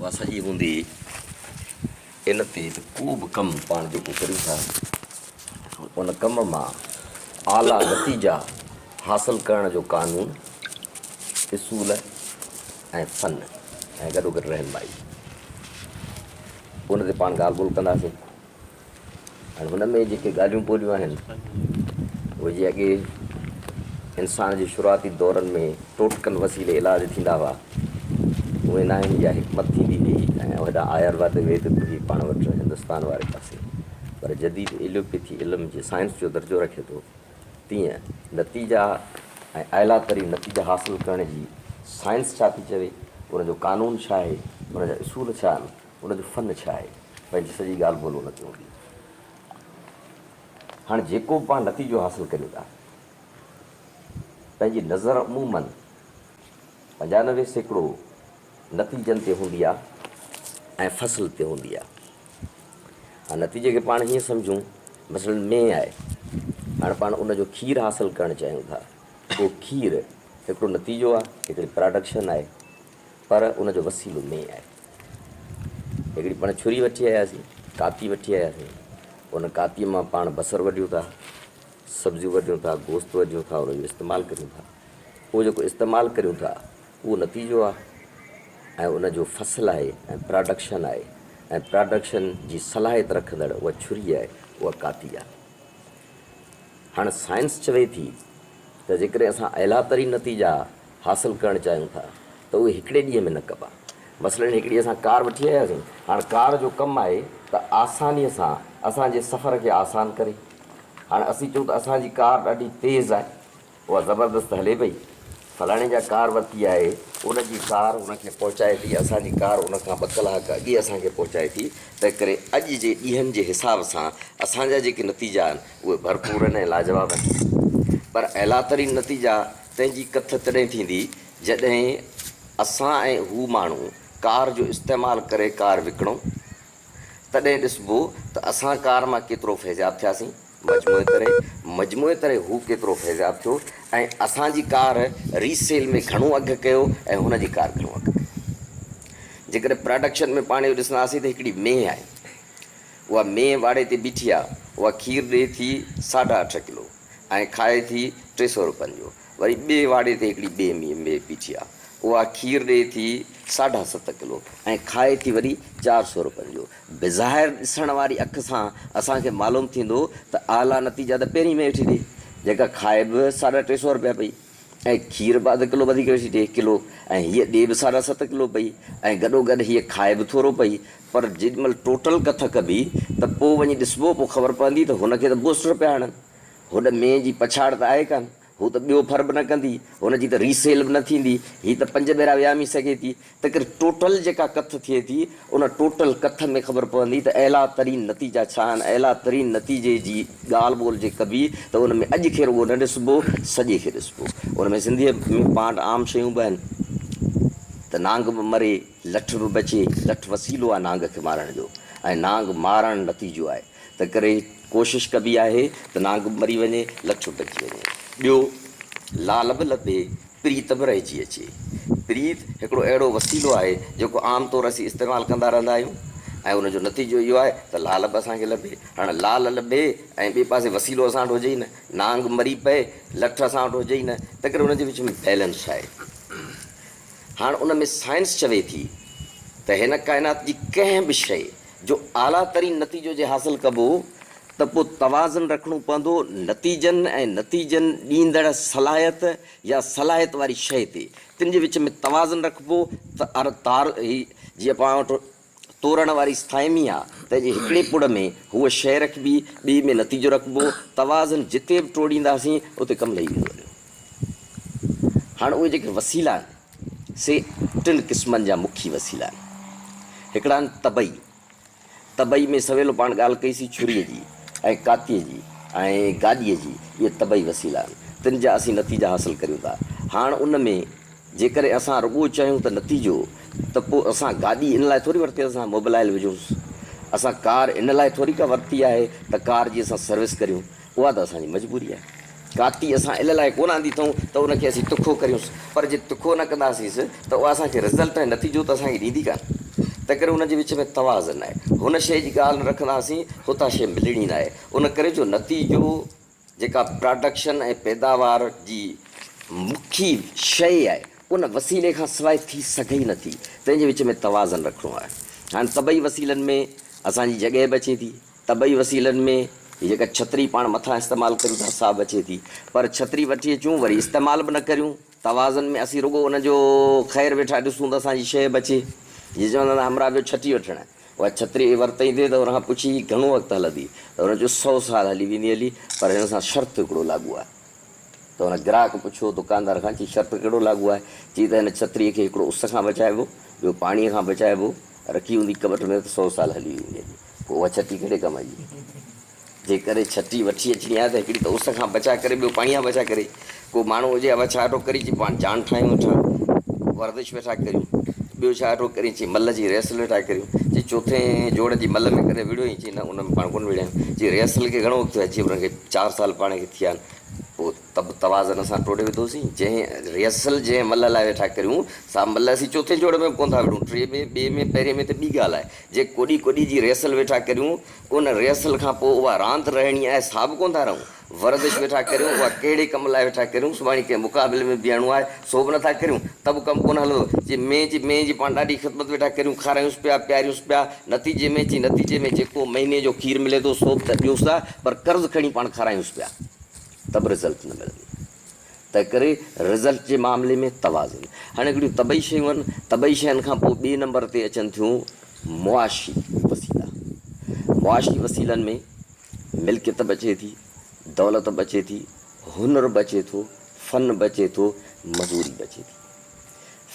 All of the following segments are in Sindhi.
اها سڄي هوندي ان تي ته ڪو به ڪم پاڻ جيڪو ڪريون ٿا ان ڪم مان اعليٰ نتيجا حاصل ڪرڻ جو قانون، اصول ۽ فن ۽ گڏوگڏ رهنمائي ان تي پاڻ ڳالهه ٻولهه ڪنداسين. هاڻي هن ۾ جيڪي ڳالهيون ٻولهيون آهن اهي جي اڳي انسان جي شروعاتي دورن ۾ ٽوٽڪن وسيلي علاج ٿيندا هئا اهي نه آهن يا حڪمت ٿيندي هئي ۽ هيڏانهن آيورويد ويد به هئي پاڻ وٽ هندستان واري پاسي پر جديد ايلوپيٿي علم جي سائنس جو درجو رکي ٿو تيئن نتيجا ۽ اعليٰ ترين نتيجا حاصل ڪرڻ جي سائنس ڇا ٿي چوي ان جو قانون ڇا آهي ان جا اصول ڇا آهن ان جو فن ڇا آهي؟ پنهنجي سڄي ڳالهه ٻولهه ان تي هوندي. هاڻ جيڪو به پاڻ نتيجو حاصل ڪريون ٿا، پنهنجي نظر عموماً 95% نتيجن تي هوندي آهي ۽ فصل تي هوندي آهي. هاڻ نتيجي کي پاڻ هيئن سمجهون، مثلاً مينهن آهي، هاڻ پاڻ ان جو کير حاصل ڪرڻ چاهيون ٿا، اهو کير هڪڙو نتيجو آهي، هڪڙي پراڊڪشن آهي. پر ان جو وسيلو مينهن آهي. هڪڙي پاڻ ڇري وٺي آياسين، ڪاتي وٺي آياسين، ان ڪاتيء مان پاڻ بصر وڍيون ٿا، سبزيون وڍيون ٿا، گوشت وڍيون ٿا، ان جو استعمال ڪريون ٿا. اهو جيڪو استعمال ڪريون ٿا، اهو نتيجو آهي ۽ ان جو فصل آهي ۽ پراڊڪشن آهي ۽ پراڊڪشن جي صلاحيت رکندڙ اها ڇري آهي، اها ڪاتي آهي. هاڻ سائنس چوي ٿي ته جيڪڏهن اسان اعليٰ ترين نتيجا حاصل ڪرڻ چاهيون ٿا ته اهي هڪڙي ڏينهن ۾ نه ڪبا. مثلاً هڪڙي اسان ڪار وٺي آياسين، هاڻ ڪار جو ڪم آهي ته آسانيء سان اسان جي سفر کي آسان ڪري. هاڻ اسين چئون ته اسان جي ڪار ڏاڍي تيز آهي، اها زبردست هلي پئي. فلاڻي جا ڪار ورتي آهي، ان جي ڪار ان کي پهچائي ٿي، اسان جي ڪار ان کان ٻه ڪلاڪ اڳي اسان کي پهچائي ٿي، تنهنڪري اڄ جي ڏينهن جي حساب سان اسان جا جيڪي نتيجا آهن، اهي ڀرپور آهن ۽ لاجواب آهن. پر اعليٰ ترين نتيجا تنهن جي ڪٿ تڏهن ٿيندي جڏهن اسان ۽ هو ماڻهو ڪار جو استعمال ڪري ڪار وڪڻون، تڏهن ڏسبو ته اسان ڪار مان ڪيترو فيضياب ٿياسين، مجموعي طرح مجموعي طرح هو ڪيترو فيضياب ٿيو ۽ اسان جي ڪار ري سيل ۾ گهڻو اگهه ڪيو ۽ هن جي ڪار گهڻو اگهه ڪيو. جيڪڏهن پراڊڪشن ۾ پاڻ اهو ڏسنداسين ته هڪڙي مينهن آهي، اها مينهن واڙي تي بيٺي آهي، اها کير ڏئي ٿي ساڍا اٺ ڪلو. ۽ کائي ٿي 300 روپين جو. وري ٻئي واڙي تي هڪڙي ٻي مينهن بيٺي آ. اها کير ڏئي ٿي ساڍا ست ڪلو ۽ کائي ٿي وري 400 روپين جو. بظاهر ڏسڻ واري اک سان اسان کي معلوم ٿيندو ته اعليٰ نتيجا ته پهرين مينهن ويٺي ڏئي، جيڪا کائي به ساڍا ٽي سو روپيا پئي ۽ کير به اڌ ڪلو وڌيڪ ويٺي ڏئي ڪلو ۽ هيء ڏئي به ساڍا ست ڪلو پئي ۽ گڏوگڏ هيء کائي به ٿورو پئي پر جيڏي مهل ٽوٽل ڪٿ ڪبي ته پوء وڃي ڏسبو، پوء خبر پوندي ته هن کي ته بوسٽر پيا هڻن. هوڏ مينهن جي پڇاڙ ته آهي ڪانه. هو ته ٻيو ڦر به نه ڪندي. هن جي ته ري سيل به نه ٿيندي. هي ته پنج ڀيرا ويامي سگهي ٿي. تنهنڪري ٽوٽل جيڪا ڪٿ ٿئي ٿي، ان ٽوٽل ڪٿ ۾ خبر پوندي ته اعليٰ ترين نتيجا ڇا آهن. اعليٰ ترين نتيجي جي ڳالهه ٻولهه جي ڪبي ته ان ۾ اڄ کي رڳو نه ڏسبو، سڄي کي ڏسبو. ان ۾ سنڌيء ۾ پاڻ وٽ عام شيون به آهن ته نانگ به مري. لٺ به بچي، لٺ وسيلو آهي نانگ کي مارڻ جو ۽ نانگ مارڻ نتيجو آهي، تنهنڪري ڪوشش ڪبي آهي ته نانگ به مري وڃي، لٺ به بچي وڃي. ٻيو لال به لڀي، پريت به رهجي اچي. پريت هڪڙو اهڙو وسيلو آهي، جيڪو عام طور اسين استعمال ڪندا رهندا آهيون ۽ ان جو نتيجو اهو آهي ته لال به اسان کي لڀي. هاڻ لال لڀي ۽ ٻئي پاسي وسيلو اسان وٽ هجي ئي نه، نانگ مري پئي، لٺ اسان وٽ هجي ئي نه، تنهنڪري ان جي وچ ۾ بيلنس آهي. هاڻ ان ۾ سائنس چوي ٿي ته هن ڪائنات جي ڪنهن به شيء جو اعليٰ ترين نتيجو جي حاصل ڪبو ته پوء توازن رکڻو پوندو نتيجن ۽ نتيجن ڏيندڙ صلاحيت يا صلاحيت واري شيء تي تن جي وچ ۾ توازن رکبو ته ار تار هي جيئن پاڻ وٽ تورڻ واري سٿائمي آ تنهن جي هڪڙي پڙ ۾ هوء شيء رکبي ٻي ۾ نتيجو رکبو توازن جتي به ٽوڙينداسين اتي ڪم لهي ويندو هليو. هاڻ اهي جيڪي وسيلا آهن، سي ٽن قسمن جا مکيه وسيلا آهن. هڪڙا آهن طبعي. طبعي ۾ سويلو پاڻ ڳالهه ڪئي سين ڇريء جي ۽ ڪاتيء جي ۽ گاڏيء جي، اهي طبعي وسيلا آهن، تن جا اسين نتيجا حاصل ڪريون ٿا. هاڻ ان ۾ جيڪڏهن اسان رڳو چاهيون ته نتيجو، ته پوء اسان گاڏي ان لاء ٿوري ورتي اسان موبلائل وجهونس. اسان ڪار ان لاء ٿوري ڪا ورتي آهي ته ڪار جي اسان سروس ڪريون. اها ته اسان جي مجبوري آهي. ڪاتي اسان ان لاء ڪونه آندي اٿئون ته ان کي اسين تکو ڪريونس، پر جي تکو نه ڪنداسينس ته اها اسان کي رزلٽ ۽ نتيجو ته اسان کي ڏيندي ڪانه. تنهنڪري ان جي وچ ۾ توازن آهي. هن شيء جي ڳالهه نه رکنداسين، هتان شيء ملڻي ناهي. ان ڪري جو نتيجو جيڪا پراڊڪشن ۽ پيداوار جي مکي شيء آهي، ان وسيلي کان سواء ٿي سگهي ئي نٿي. تنهن جي وچ ۾ توازن رکڻو آهي. هاڻي طبعي وسيلن ۾ اسان جي جڳهه به اچي ٿي. طبعي وسيلن ۾ هي جيڪا ڇتري پاڻ مٿان استعمال ڪريون ٿا سا به اچي ٿي. پر ڇتري وٺي اچون وري استعمال به نه ڪريون. توازن ۾ اسين رڳو ان جو خير ويٺا ڏسون ته اسان جي شيء بچي. جيئن چوندا آهن همراهه ويو ڇٽي وٺڻ. اها ڇتري ورتئين ٿي ته ان کان پڇي هي گهڻو وقت هلندي؟ ته هن چيو سئو سال هلي ويندي هلي پر هن سان شرط هڪڙو لاڳو آهي. ته ان گراهڪ پڇيو دڪاندار کان چي شرط ڪهڙو لاڳو آهي؟ چي ته هن ڇتريء کي هڪڙو اس کان بچائبو، ٻيو پاڻيء کان بچائبو، رکي هوندي ڪٻٽ ۾ ته سئو سال هلي ويندي هلي. پوء اها ڇٽي ڪهڙي ڪم جي؟ جيڪڏهن ڇٽي وٺي اچڻي آهي ته هڪڙي ته اس کان بچاء ڪري ٻيو پاڻيء کان بچاء ڪري. ڪو ماڻهو هجي ابا ڇا ٿو ڪرين؟ چي پاڻ جان ٺاهيون ويٺا ورزش ويٺا ڪريون. ٻيو ڇا ٿو ڪرين؟ چي ملهه جي ريهرسل ويٺا ڪريون. چي چوٿين جوڙ جي ملهه ۾ ڪڏهن وڙهيو آهين؟ چي نه ان ۾ پاڻ ڪونه وڙهيا آهيون. چي ريهرسل کي گهڻو وقت ٿيو آهي؟ چي ان کي چار سال پاڻ کي ٿيا آهن. پوء ته به توازن سان ٽوڙي وڌوسين. جنهن ريهرسل جنهن ملهه لاء ويٺا ڪريون سا ملهه اسين چوٿين جوڙ ۾ به ڪونه ٿا وڙهون. ٽئين ۾ ٻئي ۾ پهرين ۾ ته ٻي ڳالهه آهي. جي ڪوڏي ڪوڏي جي ريهرسل ويٺا ڪريون ان ريهرسل کان پوء اها راند رهڻي آهي سا به ڪونه ٿا رهون. ورزش ويٺا ڪريون اها ڪهڙي ڪم لاء ويٺا ڪريون، سڀاڻي ڪنهن مقابلي ۾ بيهڻو آهي سو به نٿا ڪريون ته به ڪم ڪونه هلندو. چي مينهن چي مينهن جي پاڻ ڏاڍي خدمت ويٺا ڪريون، کارايونس پيا، پياريونس پيا، نتيجي ۾ چي نتيجي ۾ جيڪو مهيني جو کير ملي ٿو سو به ته ڏيونس ٿا پر قرض کڻي پاڻ کارايونس پيا ته به رزلٽ نه ملندو. تنهنڪري رزلٽ جي معاملي ۾ توازن. هاڻي هڪڙيون طبعي شيون آهن، طبعي شين کان پوء ٻئي نمبر تي اچن ٿيون معاشي وسيلا. معاشي وسيلن ۾ ملڪيت به اچي ٿي، دولت به اچي ٿي، هنر به اچي ٿو، فن به اچي ٿو، مزوري به اچي ٿي.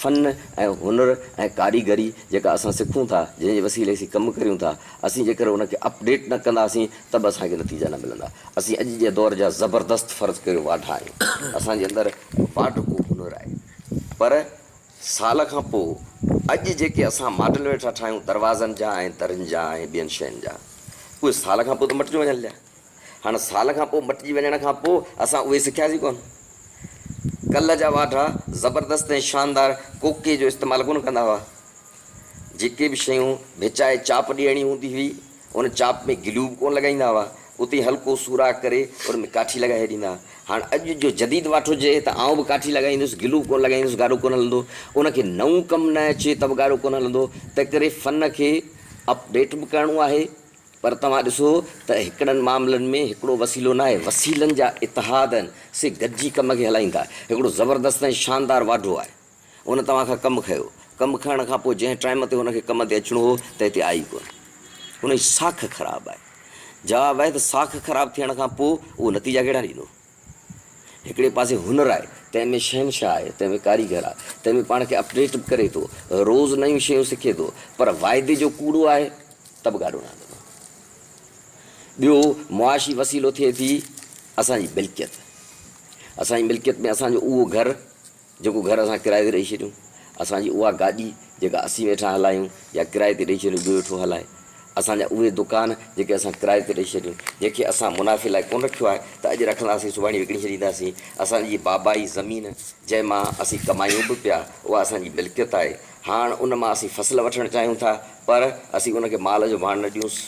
فن ۽ هنر ۽ ڪاريگري جيڪا اسان سکون ٿا، جنهن جي وسيلي اسين ڪم ڪريون ٿا، اسين جيڪڏهن ان کي اپڊيٽ نه ڪنداسين ته به اسان کي نتيجا نه ملندا. اسين اڄ جي دور جا زبردست فرض ڪريو واڍا آهيون. اسان جي اندر واڍڪو هنر آهي. پر سال کان پوء اڄ جيڪي اسان ماڊل ويٺا ٺاهيون دروازن جا ۽ درين جا ۽ ٻين شين جا، اهي سال کان پوء ته مٽجي وڃن هليا. هاڻ سال کان پوء مٽجي وڃڻ کان پوء اسان اهي سکياسين ڪونه. ڪلهه جا واڍا زبردست ۽ شاندار ڪوڪي جو استعمال ڪونه ڪندا هئا. جيڪي به شيون ڀچائي چاپ ڏيڻي هوندي هئي، ان چاپ ۾ گلو به ڪونه لڳائيندا هئا. اتي ئي هلڪو سوراخ ڪري ان ۾ ڪاٺي لڳائي ڇڏيندا هئا. هاڻ اڄ جو جديد واٺو چئي ته آئون به ڪاٺي لڳائيندس، گلو به ڪونه لڳائيندس، گاڏو ڪونه هلندو. ان کي نئون ڪم نه اچي ته به گاڏو ڪونه هلندو. تنهنڪري فن کي اپڊيٽ به ڪرڻو آهي. پر توهان ڏسو ته هڪڙن معاملن ۾ هڪڙو وسيلو ناهي، وسيلن جا اتحاد آهن، سي گڏجي ڪم کي هلائين ٿا. هڪڙو زبردست ۽ شاندار واڍو آهي، ان توهان کان ڪم کنيو، ڪم کڻڻ کان پوء جنهن ٽائيم تي هن کي ڪم تي اچڻو هو ته هتي آئي ڪونه. هن جي ساک خراب آهي. جواب آهي ته ساک خراب ٿيڻ کان پوء اهو نتيجا ڪهڙا ڏيندو؟ هڪڙي پاسي هنر آهي، تنهن ۾ شهنشاهه آهي، تنهن ۾ ڪاريگر آهي، تنهن ۾ پاڻ کي اپڊيٽ به ڪري ٿو، روز نيون شيون سکي ٿو، پر واعدي جو ڪوڙو آهي ته به گاڏو نه هلندو. ٻيو معاشي وسيلو ٿئي ٿي اسان جي ملڪيت. اسان جي ملڪيت ۾ اسان جو اهو گهر جيڪو گهر اسان ڪرائي تي ڏئي ڇڏيون، اسان جي اها گاڏي جيڪا اسين ويٺا هلايون يا ڪرائي تي ڏئي ڇڏيون ٻيو ويٺو هلائي، اسان جا اهي دڪان جيڪي اسان ڪرائي تي ڏئي ڇڏيون، جنهن کي اسان منافعي لاء ڪونه رکيو آهي ته اڄ رکنداسين سڀاڻي وڪڻي ڇڏينداسين، اسان جي بابائي زمين جنهن مان اسين ڪمايون به پيا اها اسان جي ملڪيت آهي، هاڻ ان مان اسين فصل وٺڻ چاهيون ٿا پر اسين ان کي مال جو ڀاڻ نه ڏيونس.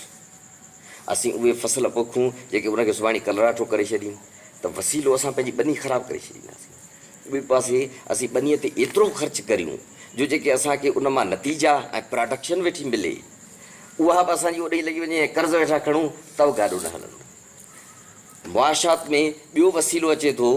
اسين اهي فصل پوکون جيڪي ان کي سڀاڻي ڪلراٺو ڪري ڇڏين ته وسيلو اسان پنهنجي ٻني خراب ڪري ڇڏينداسين. ٻئي پاسي اسين ٻنيء تي ايترو خرچ ڪريون جو جيڪي اسان کي ان مان نتيجا ۽ پراڊڪشن ويٺي ملي اها به اسان جي اوڏي لڳي وڃي ۽ قرض ويٺا کڻون ته به گاڏو نه هلندو. معاشات ۾ ٻيو وسيلو اچي ٿو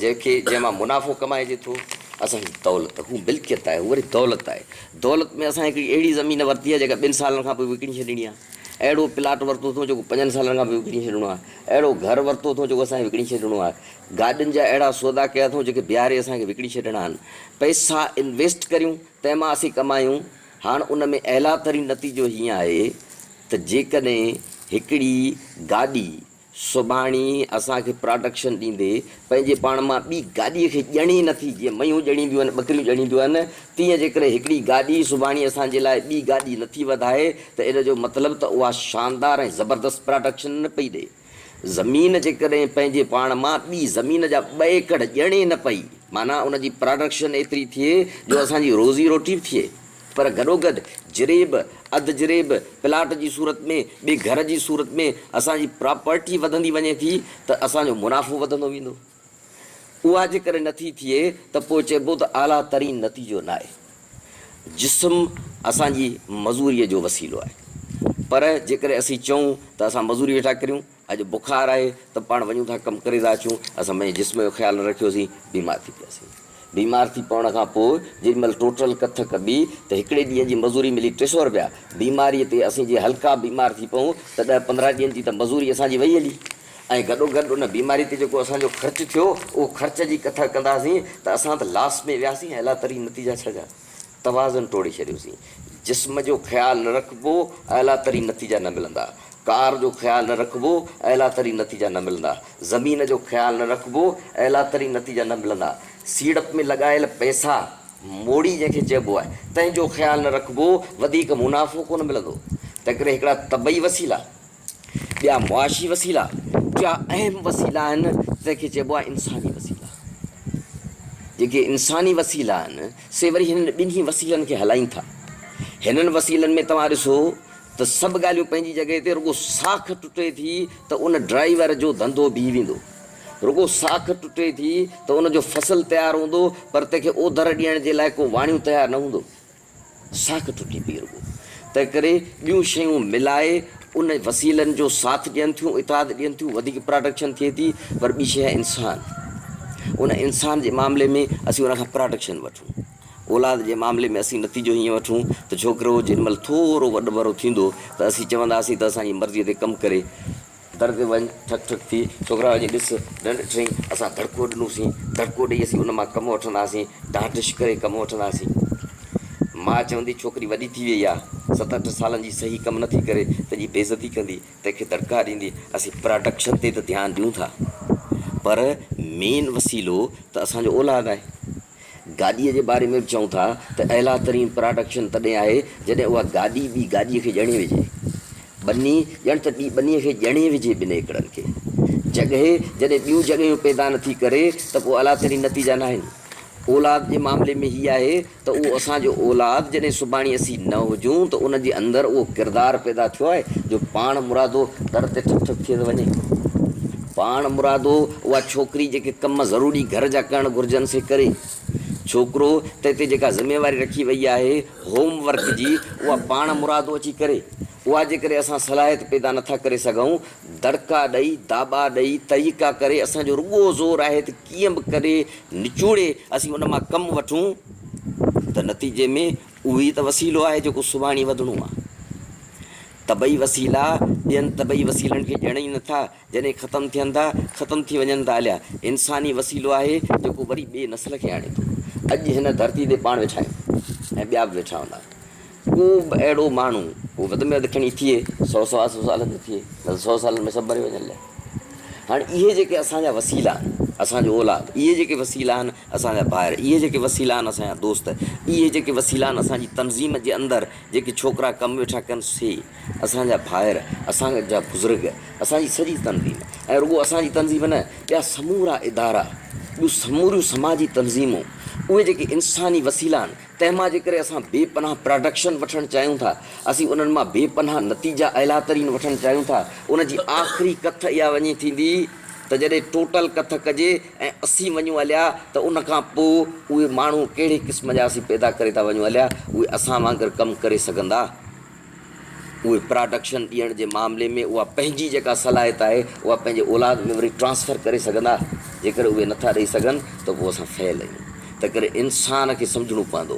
جنهن کي جنهن مان منافعو ڪمائجي ٿو اسان جي دولت هو ملڪيت آهي هو وري دولت آهي دولت ۾ اسان هڪڙي اهڙي زمين ورتي آهي جيڪا ٻن سالن کان پوء وڪڻي ڇڏڻي آهي اهڙو پلاٽ ورتو اٿئون جيڪو پنجن سالن کان پوء وڪڻي ڇڏڻو آهي اهڙو گهر ورتو اٿئون جيڪو اسان کي وڪڻي ڇڏڻو آهي گاڏين جا اهڙا سودا ڪيا اٿئون جيڪي بيهاري اسان کي وڪڻي ڇڏڻا آهن. پئسا انويسٽ ڪريون تنهن مان اسين ڪمايون. هاڻ ان ۾ اعليٰ ترين نتيجو هيئن آهي ته جيڪڏهن هڪڙي گاڏي سڀاڻي اسان کي پراڊڪشن ڏيندي پنهنجي پاڻ مان ٻي گاڏيء کي ڄڻي نه ٿي جيئن ميون ڄڻينديون آهن ٻڪريون ڄڻينديون آهن تيئن جيڪڏهن هڪڙي گاڏي سڀاڻي اسان جي لاء ٻي گاڏي نه ٿي وڌائي ته ان جو مطلب ته اها شاندار ۽ زبردست پراڊڪشن نه پئي ڏئي. زمين جيڪڏهن پنهنجي پاڻ مان ٻي زمين جا ٻه ايڪڙ ڄڻي نه پئي، معنيٰ ان جي پراڊڪشن ايتري ٿئي جو اسان جي روزي روٽي به ٿئي، پر گڏوگڏ جريب، اڌ جريب، پلاٽ جي صورت ۾، ٻي گهر جي صورت ۾ اسان جي پراپرٽي وڌندي وڃي ٿي ته اسان جو منافعو وڌندو ويندو. اها جيڪڏهن نه ٿي ٿئي ته پوء چئبو ته اعليٰ ترين نتيجو ناهي. جسم اسان جي مزوريء جو وسيلو آهي. پر جيڪڏهن اسين چئون ته اسان مزوري ويٺا ڪريون، اڄ بخار آهي ته پاڻ وڃون ٿا ڪم ڪري ٿا اچون، اسان پنهنجي جسم جو خيال نه رکيوسين، بيمار ٿي پياسين. بيمار ٿي پوڻ کان پوء جيڏي مهل ٽوٽل ڪٿ ڪبي ته هڪڙي ڏينهن جي مزوري ملي 300 رپيا. بيماريء تي اسين جي هلڪا بيمار ٿي پئون ته ڏهه 15 ڏينهن جي ته مزوري اسان جي وئي هلي. ۽ گڏوگڏ ان بيماري تي جيڪو اسان جو خرچ ٿيو اهو خرچ جي ڪٿ ڪنداسين ته اسان ته لاس ۾ وياسين اعليٰ ترين نتيجا ڇا جا؟ توازن ٽوڙي ڇڏيوسين. جسم جو خيال نه رکبو اعليٰ ترين نتيجا نه ملندا. ڪار جو خيال نه رکبو اعليٰ ترين نتيجا نه ملندا. زمين جو خيال نه رکبو اعليٰ ترين نتيجا نه ملندا. سيڙپ ۾ لڳايل پئسا موڙي جنهن کي چئبو آهي تنهن جو خيال نه رکبو وڌيڪ منافعو ڪونه ملندو. تنهنڪري هڪڙا طبعي وسيلا. ٻيا معاشي وسيلا، ٽيا اهم وسيلا آهن تنهن کي چئبو آهي انساني وسيلا. جيڪي انساني وسيلا آهن سي وري هنن ٻنهي وسيلن کي هلائين ٿا. هنن وسيلن ۾ توهان ڏسو ته سڀ ڳالهيون پنهنجي جڳهه تي رڳو ساک ٽٽي ٿي ته ان ڊرائيور جو ڌنڌو بيهي ويندو. رڳو ساک ٽٽي ٿي ته ان جو فصل تيار هوندو پر تنهن کي اوڌر ڏيڻ جي لاء ڪو واڻيون تيار نه هوندو. ساک ٽٽي پئي رڳو. تنهنڪري ٻيون شيون ملائي ان وسيلن جو ساٿ ڏين ٿيون، اتحاد ڏين ٿيون، وڌيڪ پراڊڪشن ٿئي ٿي، پر ٻي شيء آهي انسان. ان انسان جي معاملي ۾ اسين ان کان پراڊڪشن وٺون. اولاد جي معاملي ۾ اسين نتيجو هيئن وٺون ته ڇوڪرو جيڏي مهل ٿورو وڏ ڀرو ٿيندو ته اسين چونداسين ته اسان جي مرضيء تي ڪم ڪري. در تي وڃ، ٺڪ ٺڪ ٿي، ڇوڪرا وڃي ڏس، نه ڏٺئي، اسان دڙڪو ڏنوسين، دڙڪو ڏئي اسين ان مان ڪم وٺنداسين، ڍانڍش ڪري ڪم وٺنداسين. ماء چوندي، ڇوڪري وڏي ٿي ويئي آ، ست اٺ سالن جي صحيح ڪم نٿي ڪري، تنهنجي بيعزتي ڪندي، تنهن کي دڙڪا ڏيندي، اسين پراڊڪشن تي ته ڌيان ڏيون ٿا، پر مين وسيلو ته اسان جو اولاد آهي. گاڏيء جي باري ۾ به چئون ٿا ته اعليٰ ترين پراڊڪشن تڏهن آهي جڏهن اها گاڏي ٻي گاڏيء کي ڄڻي وجهي. ٻني ڄڻ ته ٻي ٻنيء کي ڄڻي وجهي ٻن ايڪڙن کي. جڳهه جڏهن ٻيون جڳهيون پيدا نه ٿي ڪري ته پوء اعليٰ ترين نتيجا ناهن. اولاد جي معاملي ۾ هي آهي ته اهو اسان جو اولاد جڏهن سڀاڻي اسين نه هجون ته ان جي اندر اهو ڪردار پيدا ٿيو آهي جو پاڻ مرادو در تي ٺڪ ٺڪ ٿئي ته وڃي. پاڻ مرادو اها ڇوڪري جيڪي ڪم ضروري گهر جا ڪرڻ گهرجن سي ڪري. ڇوڪرو تنهن تي جيڪا ذميواري رکي وئي آهي هوم ورڪ جي اها پاڻ مرادو اچي ڪري. اها جيڪڏهن اسان صلاحيت پيدا نٿا ڪري سگهون، دڙڪا ڏئي، داٻا ڏئي، طريقا ڪري اسان جو رڳو زور آهي ته ڪيئن به ڪري نچوڙي اسين ان مان ڪم وٺون ته نتيجي ۾ اهوئي ته وسيلو آهي جيڪو سڀاڻي وڌڻو آهي. طبعي وسيلا ٻين طبعي وسيلن کي ڄڻ ئي نٿا، جڏهن ختم ٿين ٿا، ختم ٿي وڃن ٿا هليا. انساني وسيلو آهي جيڪو وري ٻئي نسل کي آڻي ٿو. اڄ هن ڌرتي تي پاڻ ويٺا آهيون ۽ ٻيا به ويٺا هوندا. ڪو به اهڙو ماڻهو، ڪو وڌ ۾ وڌ کڻي ٿئي سو سوا سو سالن جو ٿئي، نه ته سو سالن ۾ سڀ مري وڃن هليا. هاڻي اهي جيڪي اسان جا وسيلا آهن، اسان جو اولاد، اهي جيڪي وسيلا آهن اسان جا ڀائر، اهي جيڪي وسيلا آهن اسان جا دوست، اهي جيڪي وسيلا آهن اسان جي تنظيم جي اندر جيڪي ڇوڪرا ڪم ويٺا ڪن سي اسان جا ڀائر، اسان جا بزرگ، اسان جي سڄي تنظيم ۽ رڳو اسان جي تنظيم نه ٻيا سمورا ادارا، ٻيون سموريون سماجي تنظيمون، اهي جيڪي انساني وسيلا آهن تنهن مان جيڪڏهن اسان بي پناهه پراڊڪشن وٺڻ چاهيون ٿا، اسين انهن مان بي پناهه نتيجا اعليٰ ترين وٺڻ چاهيون ٿا، ان جي آخري ڪٿ اها وڃي ٿيندي ته جڏهن ٽوٽل ڪٿ ڪجي ۽ اسين وڃون هليا ته ان کان پوء اهي ماڻهو ڪهڙي قسم جا اسين پيدا ڪري ٿا وڃون هليا، اهي اسان وانگر ڪم ڪري سگهندا؟ اهي پراڊڪشن ڏيڻ جي معاملي ۾ اها پنهنجي جيڪا صلاحيت آهي اها پنهنجي اولاد ۾ وري ٽرانسفر ڪري سگهندا؟ جيڪڏهن اهي نٿا ڏئي سگهن ته پوء اسان فيل آهيون. تنهنڪري انسان کي سمجهڻو پوندو.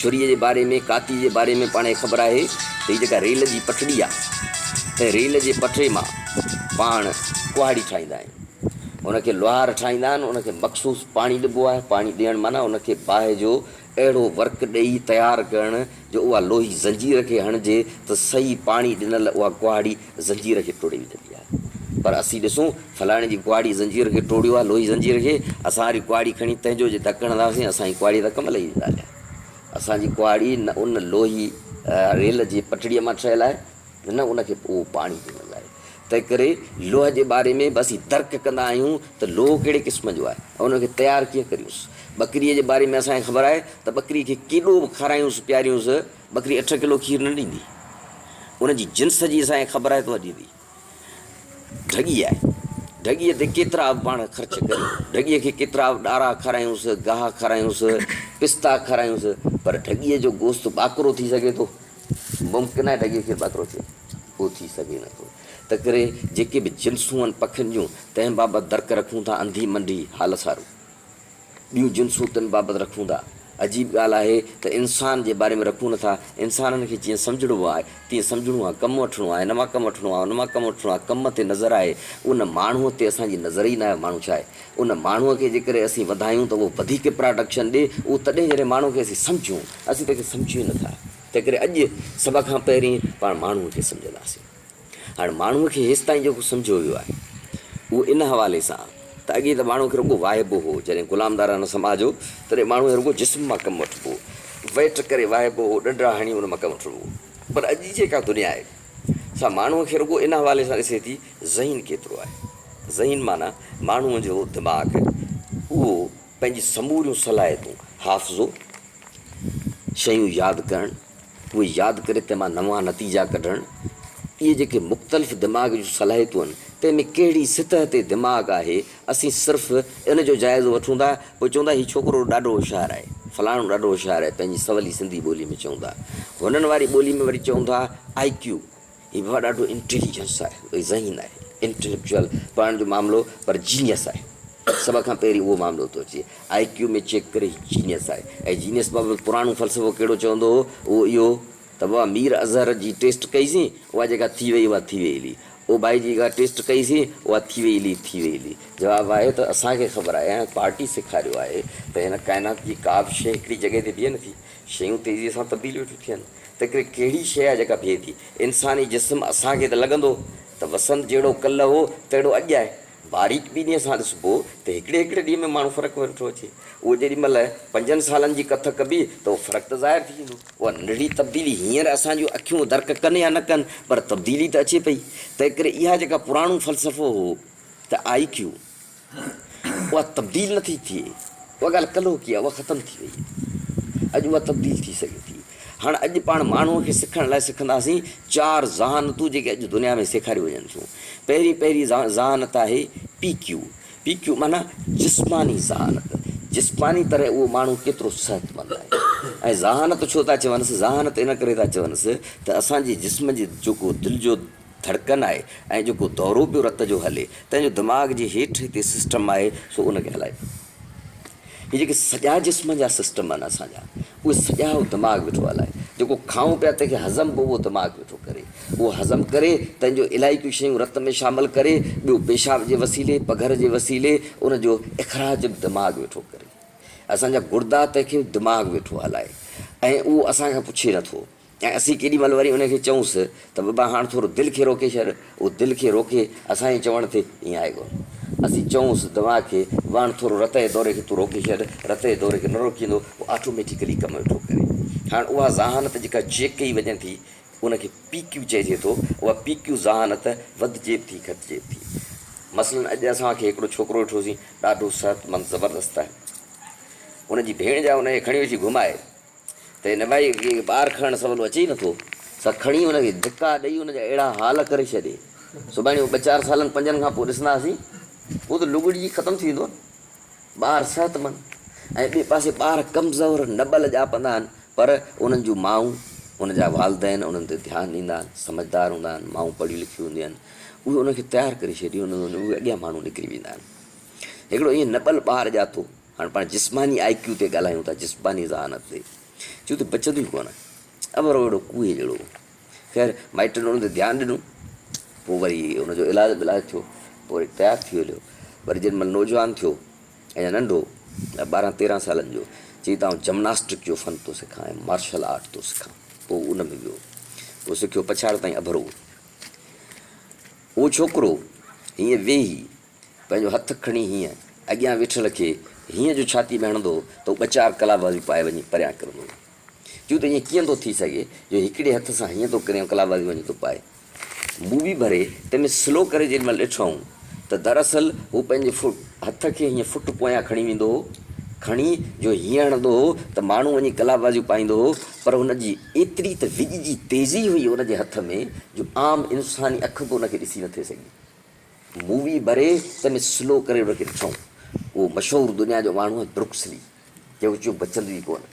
ڇريء جي باري ۾ ڪاتيء جي باري ۾ پاڻ کي خبر آهي ته هي جيڪا ريل جي پٽڙي آهي تنهن ريل جي پٽڙي مان پاڻ ڪهاڙي ٺاهيندا آهيون. ان کي لوهار ٺاهيندا آهن، ان کي مخصوص پاڻي ڏبو آهي، پاڻي ڏيڻ معنيٰ ان کي باهه جو اهڙو ورق ڏيئي تيار ڪرڻ جو اها لوهي زنجير کي هڻجي ته صحيح پاڻي ڏنل اها ڪهاڙي زنجير کي ٽوڙي وجهندي آهي. پر اسين ڏسون فلاڻي جي ڪهاڙي زنجير کي ٽوڙيو آهي لوهي زنجير کي، اسان واري ڪهاڙي کڻي تنهن جو جي ڌڪ هڻنداسين اسان جي ڪهاڙيء تان ڪم لهي ويندا هليا. اسان جي ڪهاڙي نه ان لوهي ريل جي پٽڙيء مان ٺهيل آهي نه ان کي اهو پاڻي ڏنل آهي. تنهنڪري لوهه جي باري ۾ به اسين درڪ ڪندا آهيون ته لوهه ڪهڙي قسم جو آهي ۽ ان کي تيار ڪيئن ڪريونس. ٻڪريء جي باري ۾ اسان کي خبر آهي ته ٻڪريء کي ڪيڏو به کارايونس پياريونس، ٻڪري اٺ ڪلو کير نه ڏيندي. ان جي جنس جي اسان کي خبر آهي ته اها ڏيندي. ڍڳي آهي. ڍڳيء تي ڪيترا به پاڻ خرچ ڪريون، ڍڳيء کي ڪيترا به ڏارا کارايونس، گاهه کارايونس، پستا کارايونس، پر ڍڳيء جو گوشت ٻاڪرو ٿي سگهي ٿو؟ ممڪن آهي ڍڳيء کير ٻاڪرو ٿئي؟ اهو ٿي سگهي نٿو. تنهنڪري جيڪي به جنسون آهن پکين جون، تنهن بابت درڪ رکون ٿا انڌي منڊي حال سارو. ٻيون جنسون تن بابت رکون ٿا. عجيب ڳالهه آهي ته انسان جي باري ۾ رکون نٿا. انسانن کي جيئن سمجهڻو آهي، تيئن سمجهڻو آهي، ڪم وٺڻو آهي، هن مان ڪم وٺڻو آهي، ان مان ڪم وٺڻو آهي، ڪم تي نظر آهي. ان ماڻهوء تي اسان جي نظر ئي ناهي ماڻهو ڇا آهي. ان ماڻهوء کي جيڪڏهن اسين وڌايون ته اهو وڌيڪ پراڊڪشن ڏي، اهو تڏهن جڏهن ماڻهوء کي اسين سمجهون. اسين تنهن کي سمجهون ئي نٿا. تنهنڪري اڄ سڀ کان پهرين پاڻ ماڻهوء کي سمجهنداسين. هاڻ ماڻهوء کي هيستائين جيڪو سمجهيو ويو آهي، اهو ان حوالي سان ته اڳي ته ماڻهوء کي رڳو واهبو هو، جڏهن غلامدارانه سماج هو، تڏهن ماڻهوء کي رڳو جسم مان ڪم وٺبو هو، ويٽ ڪري واهبو هو، ڏنڊا هڻي ان مان ڪم وٺبو هو. پر اڄ جي جيڪا دنيا آهي، سا ماڻهوء کي رڳو ان حوالي سان ڏسي ٿي، ذهين ڪيترو آهي. ذهين معنيٰ ماڻهوء جو دماغ، اهو پنهنجي سموريون صلاحيتون، حافظو، شيون ياد ڪرڻ، اهي ياد ڪري تنهن مان نوان نتيجا ڪڍڻ، اهي جيڪي مختلف دماغ جون صلاحيتون آهن، تنهن ۾ ڪهڙي سطح تي دماغ آهي، اسين صرف ان جو جائزو وٺون ٿا، پوء چون ٿا هي ڇوڪرو ڏاڍو هوشيار آهي، فلاڻو ڏاڍو هوشيار آهي، پنهنجي سولي سنڌي ٻولي ۾ چئون ٿا. هنن واري ٻولي ۾ وري چئون ٿا آء ڪيو. هي بابا ڏاڍو انٽيليجنس آهي، ڀئي ذهين آهي، انٽليڪچوئل پڙهڻ جو معاملو پر جينيس آهي. سڀ کان پهرين اهو معاملو ٿو اچي. آء ڪيو ۾ چيڪ ڪري هي جينيس آهي. ۽ جينيس بابت پراڻو فلسفو ڪهڙو چوندو هو، اهو اهو ته بابا مير اظهر جي ٽيسٽ ڪئي سين، اها جيڪا ٿي وئي اها ٿي وئي هلي. او ڀائي جي جيڪا ٽيسٽ ڪئي سين، اها ٿي وئي هلي، ٿي وئي هلي. جواب آهي ته اسان کي خبر آهي ۽ پارٽي سيکاريو آهي ته هن ڪائنات جي ڪا به شيء هڪڙي جڳهه تي بيهي نٿي. شيون تيزيء سان تبديل ويٺيون ٿين. تنهنڪري ڪهڙي شيء آهي جيڪا بيهي ٿي؟ انساني جسم اسان کي ته لڳندو ته وسنت جهڙو ڪلهه هو تهڙو اڄ آهي. باريڪ بينيء سان ڏسبو ته هڪڙي هڪڙي ڏينهن ۾ ماڻهو فرق ويٺو اچي. اهو جيڏي مهل پنجن سالن جي ڪٿ ڪبي ته اهو فرق ته ظاهر ٿي ويندو. اها ننڍڙي تبديلي هينئر اسان جون اکيون درڪ ڪن يا نه ڪن پر تبديلي ته اچي پئي. تنهنڪري اها جيڪا پراڻو فلسفو هو ته آء ڪيو. اها تبديل نه ٿي ٿئي. اها ڳالهه ڪلهوڪي آهي، اها ختم ٿي وئي آهي. اڄ اها تبديل ٿي سگهي ٿي. هاڻ اڄ پاڻ ماڻهوء کي سکڻ لاء سکنداسين چار ذهانتون جيڪي اڄ دنيا ۾ سيکاريون وڃن ٿيون. پهرين پهرين ذهانت آهي پي ڪيو. پي ڪيو معنيٰ جسماني ذهانت. جسماني طرح اهو ماڻهو ڪيترو صحتمند آهي. ۽ ذهانت ڇو ٿا چونس؟ ذهانت ان ڪري ٿا چونس ته اسان جي جسم جي جيڪو دل جو ڌڙڪن آهي ۽ جيڪو دورو پيو رت جو هلي تنهن جو دماغ جي هيٺ هتي سسٽم آهي سو ان کي هلائي ٿو. هي جيڪي سڄا جسم جا سسٽم آهن اسان جا اهي سڄا اهو دماغ ويٺو هلائي. جيڪو کائون پيا تنهن کي هضم به اهو دماغ ويٺو ڪري. اهو هضم ڪري تنهن جو الائي ڪيون شيون رت ۾ شامل ڪري ٻيو پيشاب جي وسيلي پگهر جي وسيلي ان جو اخراج به دماغ ويٺو ڪري. اسان جا گڙدا تنهن کي دماغ ويٺو هلائي ۽ اهو اسان کان پڇي نٿو. ۽ اسين ڪيڏي مهل وري ان کي چئونس ته بابا هاڻ ٿورو دل کي روڪي ڇڏ، اهو دل کي روڪي اسان جي چوڻ تي ائين آهي ڪونه. اسين چئونس دماغ کي بابا هاڻ ٿورو رت جي دوري کي تون روڪي ڇڏ، رت جي دوري کي نه روڪيندو، اهو آٽوميٽيڪلي ڪم ويٺو ڪري. هاڻ اها ذهانت جيڪا چيڪ ڪئي وڃي ٿي، ان کي پي ڪيو چئجي ٿو، اها پي ڪيو ذهانت وڌجي به ٿي گهٽجي به ٿي. مثلاً اڄ اسان کي هڪڙو ڇوڪرو ڏٺوسين، ڏاڍو صحتمند زبردست آهي. ان جي ڀيڻ جا ان کي کڻي ويٺي گهمائي. ته هن ڀائي کي ٻار کڻڻ سولو اچي ئي نٿو، سا کڻي ان کي ڌڪا ڏئي ان جا اهڙا حال ڪري ڇڏي. سڀاڻي ٻه چار سالن پنجن کان پوء ڏسنداسين، پوء ته لڳڙجي ختم ٿي ويندو نه. ٻار صحتمند ۽ ٻئي پاسي ٻار ڪمزور نٻل ڄاپندا آهن، پر انهن جون مائون، ان جا والدين انهن تي ڌيان ڏيندا آهن، سمجهدار هوندا آهن، مائون پڙهيون لکيون هونديون آهن، اهي انهن کي تيار ڪري ڇڏيون، اهي اڳيان ماڻهو نڪري ويندا آهن. هڪڙو ائين نٻل ٻار ڄاتو. هاڻ پاڻ جسماني آء ڪيو تي ڳالهايون ٿا، جسماني ذهانت تي. چيو ته بچندو ئي ڪونه. ابرو اهڙو ڪوهي جهڙو هو. خير مائٽن ان تي ڌيان ڏنو. پوء وري ان جو علاج ٻلاج ٿيو. پوء وري تيار ٿي هليو. وري جيڏي مهل نوجوان ٿيو، اڃا ننڍو، 12 13 سالن جو، چيائين ته آئون جمناسٽڪ جو فن ٿو سکان ۽ مارشل آرٽ ٿو سکان. پوء ان ۾ ويو. پوء سکيو پڇاڙ تائين اڀرو. اهو ڇوڪرو هيئن ويهي پنهنجو هٿ کڻي هيئن اڳيان ويٺل کي هيئن جو ڇاتي ۾ هڻندو هو ته هو ٻه چار ڪلابازيون پائي وڃي پريان ڪرندو هو. چيو ته ائين ڪيئن ٿو ٿي سگهي جو هڪڙي هٿ سان هيئن ٿو ڪرين ۽ ڪلابازيون وڃي ٿو پائي. مووي ڀري تنهن ۾ سلو ڪري جيڏي مهل ڏٺائون ته دراصل هو پنهنجي هٿ کي هيئن فٽ پويان کڻي ويندو هو. کڻي جو هيئن هڻندو هو ته ماڻهو وڃي ڪلابازيون پائيندو هو، پر هن جي ايتري ته وڄ جي تيزي هئي ان جي هٿ ۾ جو عام انساني اک به ان کي ڏسي نٿي سگهي. مووي ڀري تنهن ۾ سلو ڪري ان کي ڏٺائون. اهو مشهور دنيا جو ماڻهو آهي بروڪسلي، جيڪو چيو بچندو ئي ڪونه.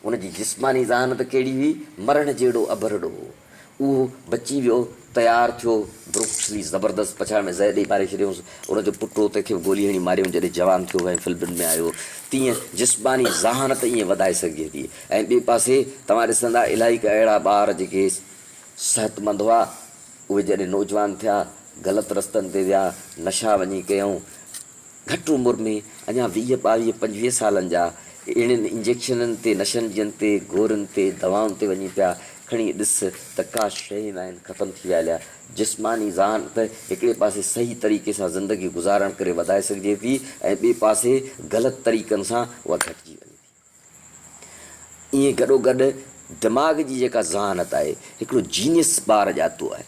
ان جي جسماني ذهانت ڪهڙي هئي، مرڻ جهڙو اڀرڙو هو. اهو بچي ويو، تيار ٿيو، بروڪسلي زبردست پڇاڙ ۾ زهر ڏيئي ماري ڇڏيائونس. ان جو پٽ هو، تنهن کي به گولي هڻي ماريائون. جڏهن جوان ٿيو ۽ فلمن ۾ آيو، تيئن جسماني ذهانت ائين وڌائي سگهجي ٿي. ۽ ٻئي پاسي توهان ڏسندا الائي ڪا اهڙا ٻار جيڪي صحتمند هئا، اهي جڏهن نوجوان ٿيا، غلط رستن تي ويا، نشا وڃي ڪيائون، گهٽ عمر ۾ اڃا 20، 22، 25 سالن جا اهڙين انجيڪشنن تي، نشن جن تي، گورين تي، دوائن تي وڃي پيا. کڻي ڏس ته ڪا شيء ناهن، ختم ٿي ويا هليا. جسماني ذهانت هڪڙي پاسي صحيح طريقي سان زندگي گذارڻ ڪري وڌائي سگهجي ٿي ۽ ٻئي پاسي غلط طريقن سان اها گهٽجي وڃي ٿي. ائين گڏوگڏ دماغ جي جيڪا ذهانت آهي، هڪڙو جينيس ٻار ڄاتو آهي،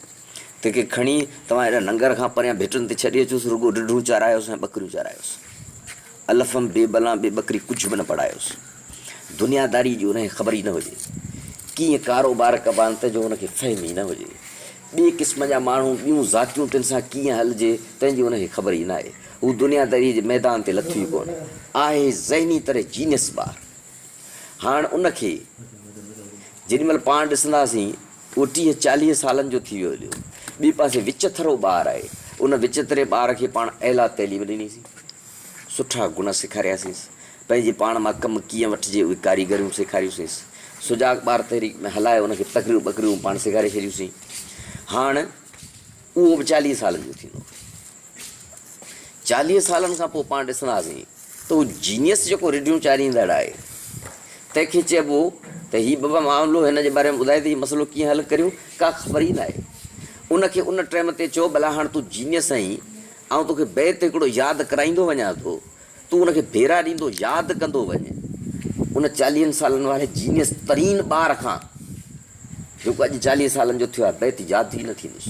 تنهن کي کڻي توهان هيڏانهن ننگر کان پريان ڀٽن تي ڇڏي اچوس، رڳو رڍون چارايوس ۽ ٻڪريون چارايوس. الفم بي بلان بي ٻڪري ڪجهه به نه پڙهايوس. دنياداريء جي ان کي خبر ئي نه هجي. ڪيئن ڪاروبار ڪبا آهن، تنهن جو هن کي فهم ئي نه هجي. ٻئي قسم جا ماڻهو، ٻيون ذاتيون تن سان ڪيئن هلجي، تنهن جي ان کي خبر ئي ناهي. هو دنياداريء جي ميدان تي لٿو ئي ڪونه. آهي ذهني طرح جينيس ٻار. هاڻ ان کي جيڏي مهل پاڻ ڏسنداسين، اهو 30 40 سالن جو ٿي ويو هليو. ٻئي پاسي وچٿرو ٻار آهي. ان وچٿري ٻار کي پاڻ اعليٰ تعليم ڏنيسين. سٺا گڻ سيکارياسينس. پنهنجي پاڻ مان ڪم ڪيئن وٺجي اهي ڪاريگريون سيکاريوسينس. سجاڳ ٻار تحريڪ ۾ هلائي ان کي تقريرون ٻقريرون پاڻ سيکاري ڇڏيوسين. هاڻ اهو به 40 سالن جو ٿيندو. 40 سالن کان پوء پاڻ ڏسنداسين ته اهو جينيس جيڪو رڍيون چاريندڙ آهي تنهن کي چئبو ته هي بابا معاملو هن جي باري ۾ ٻڌائي ته هي مسئلو ڪيئن حل ڪريون ڪا خبر ئي ناهي. ان کي ان ٽيم تي چئو ڀلا هاڻ تون جينيس آهين آئون توکي بيت هڪڙو ياد ڪرائيندو وڃان ٿو تون ان کي ڀيرا ڏيندو ياد ڪندو وڃ. ان چاليهن سالن واري جينيس ترين ٻار کان جيڪو اڄ 40 سالن جو ٿيو آهي بيت ياد ئي نه ٿيندس.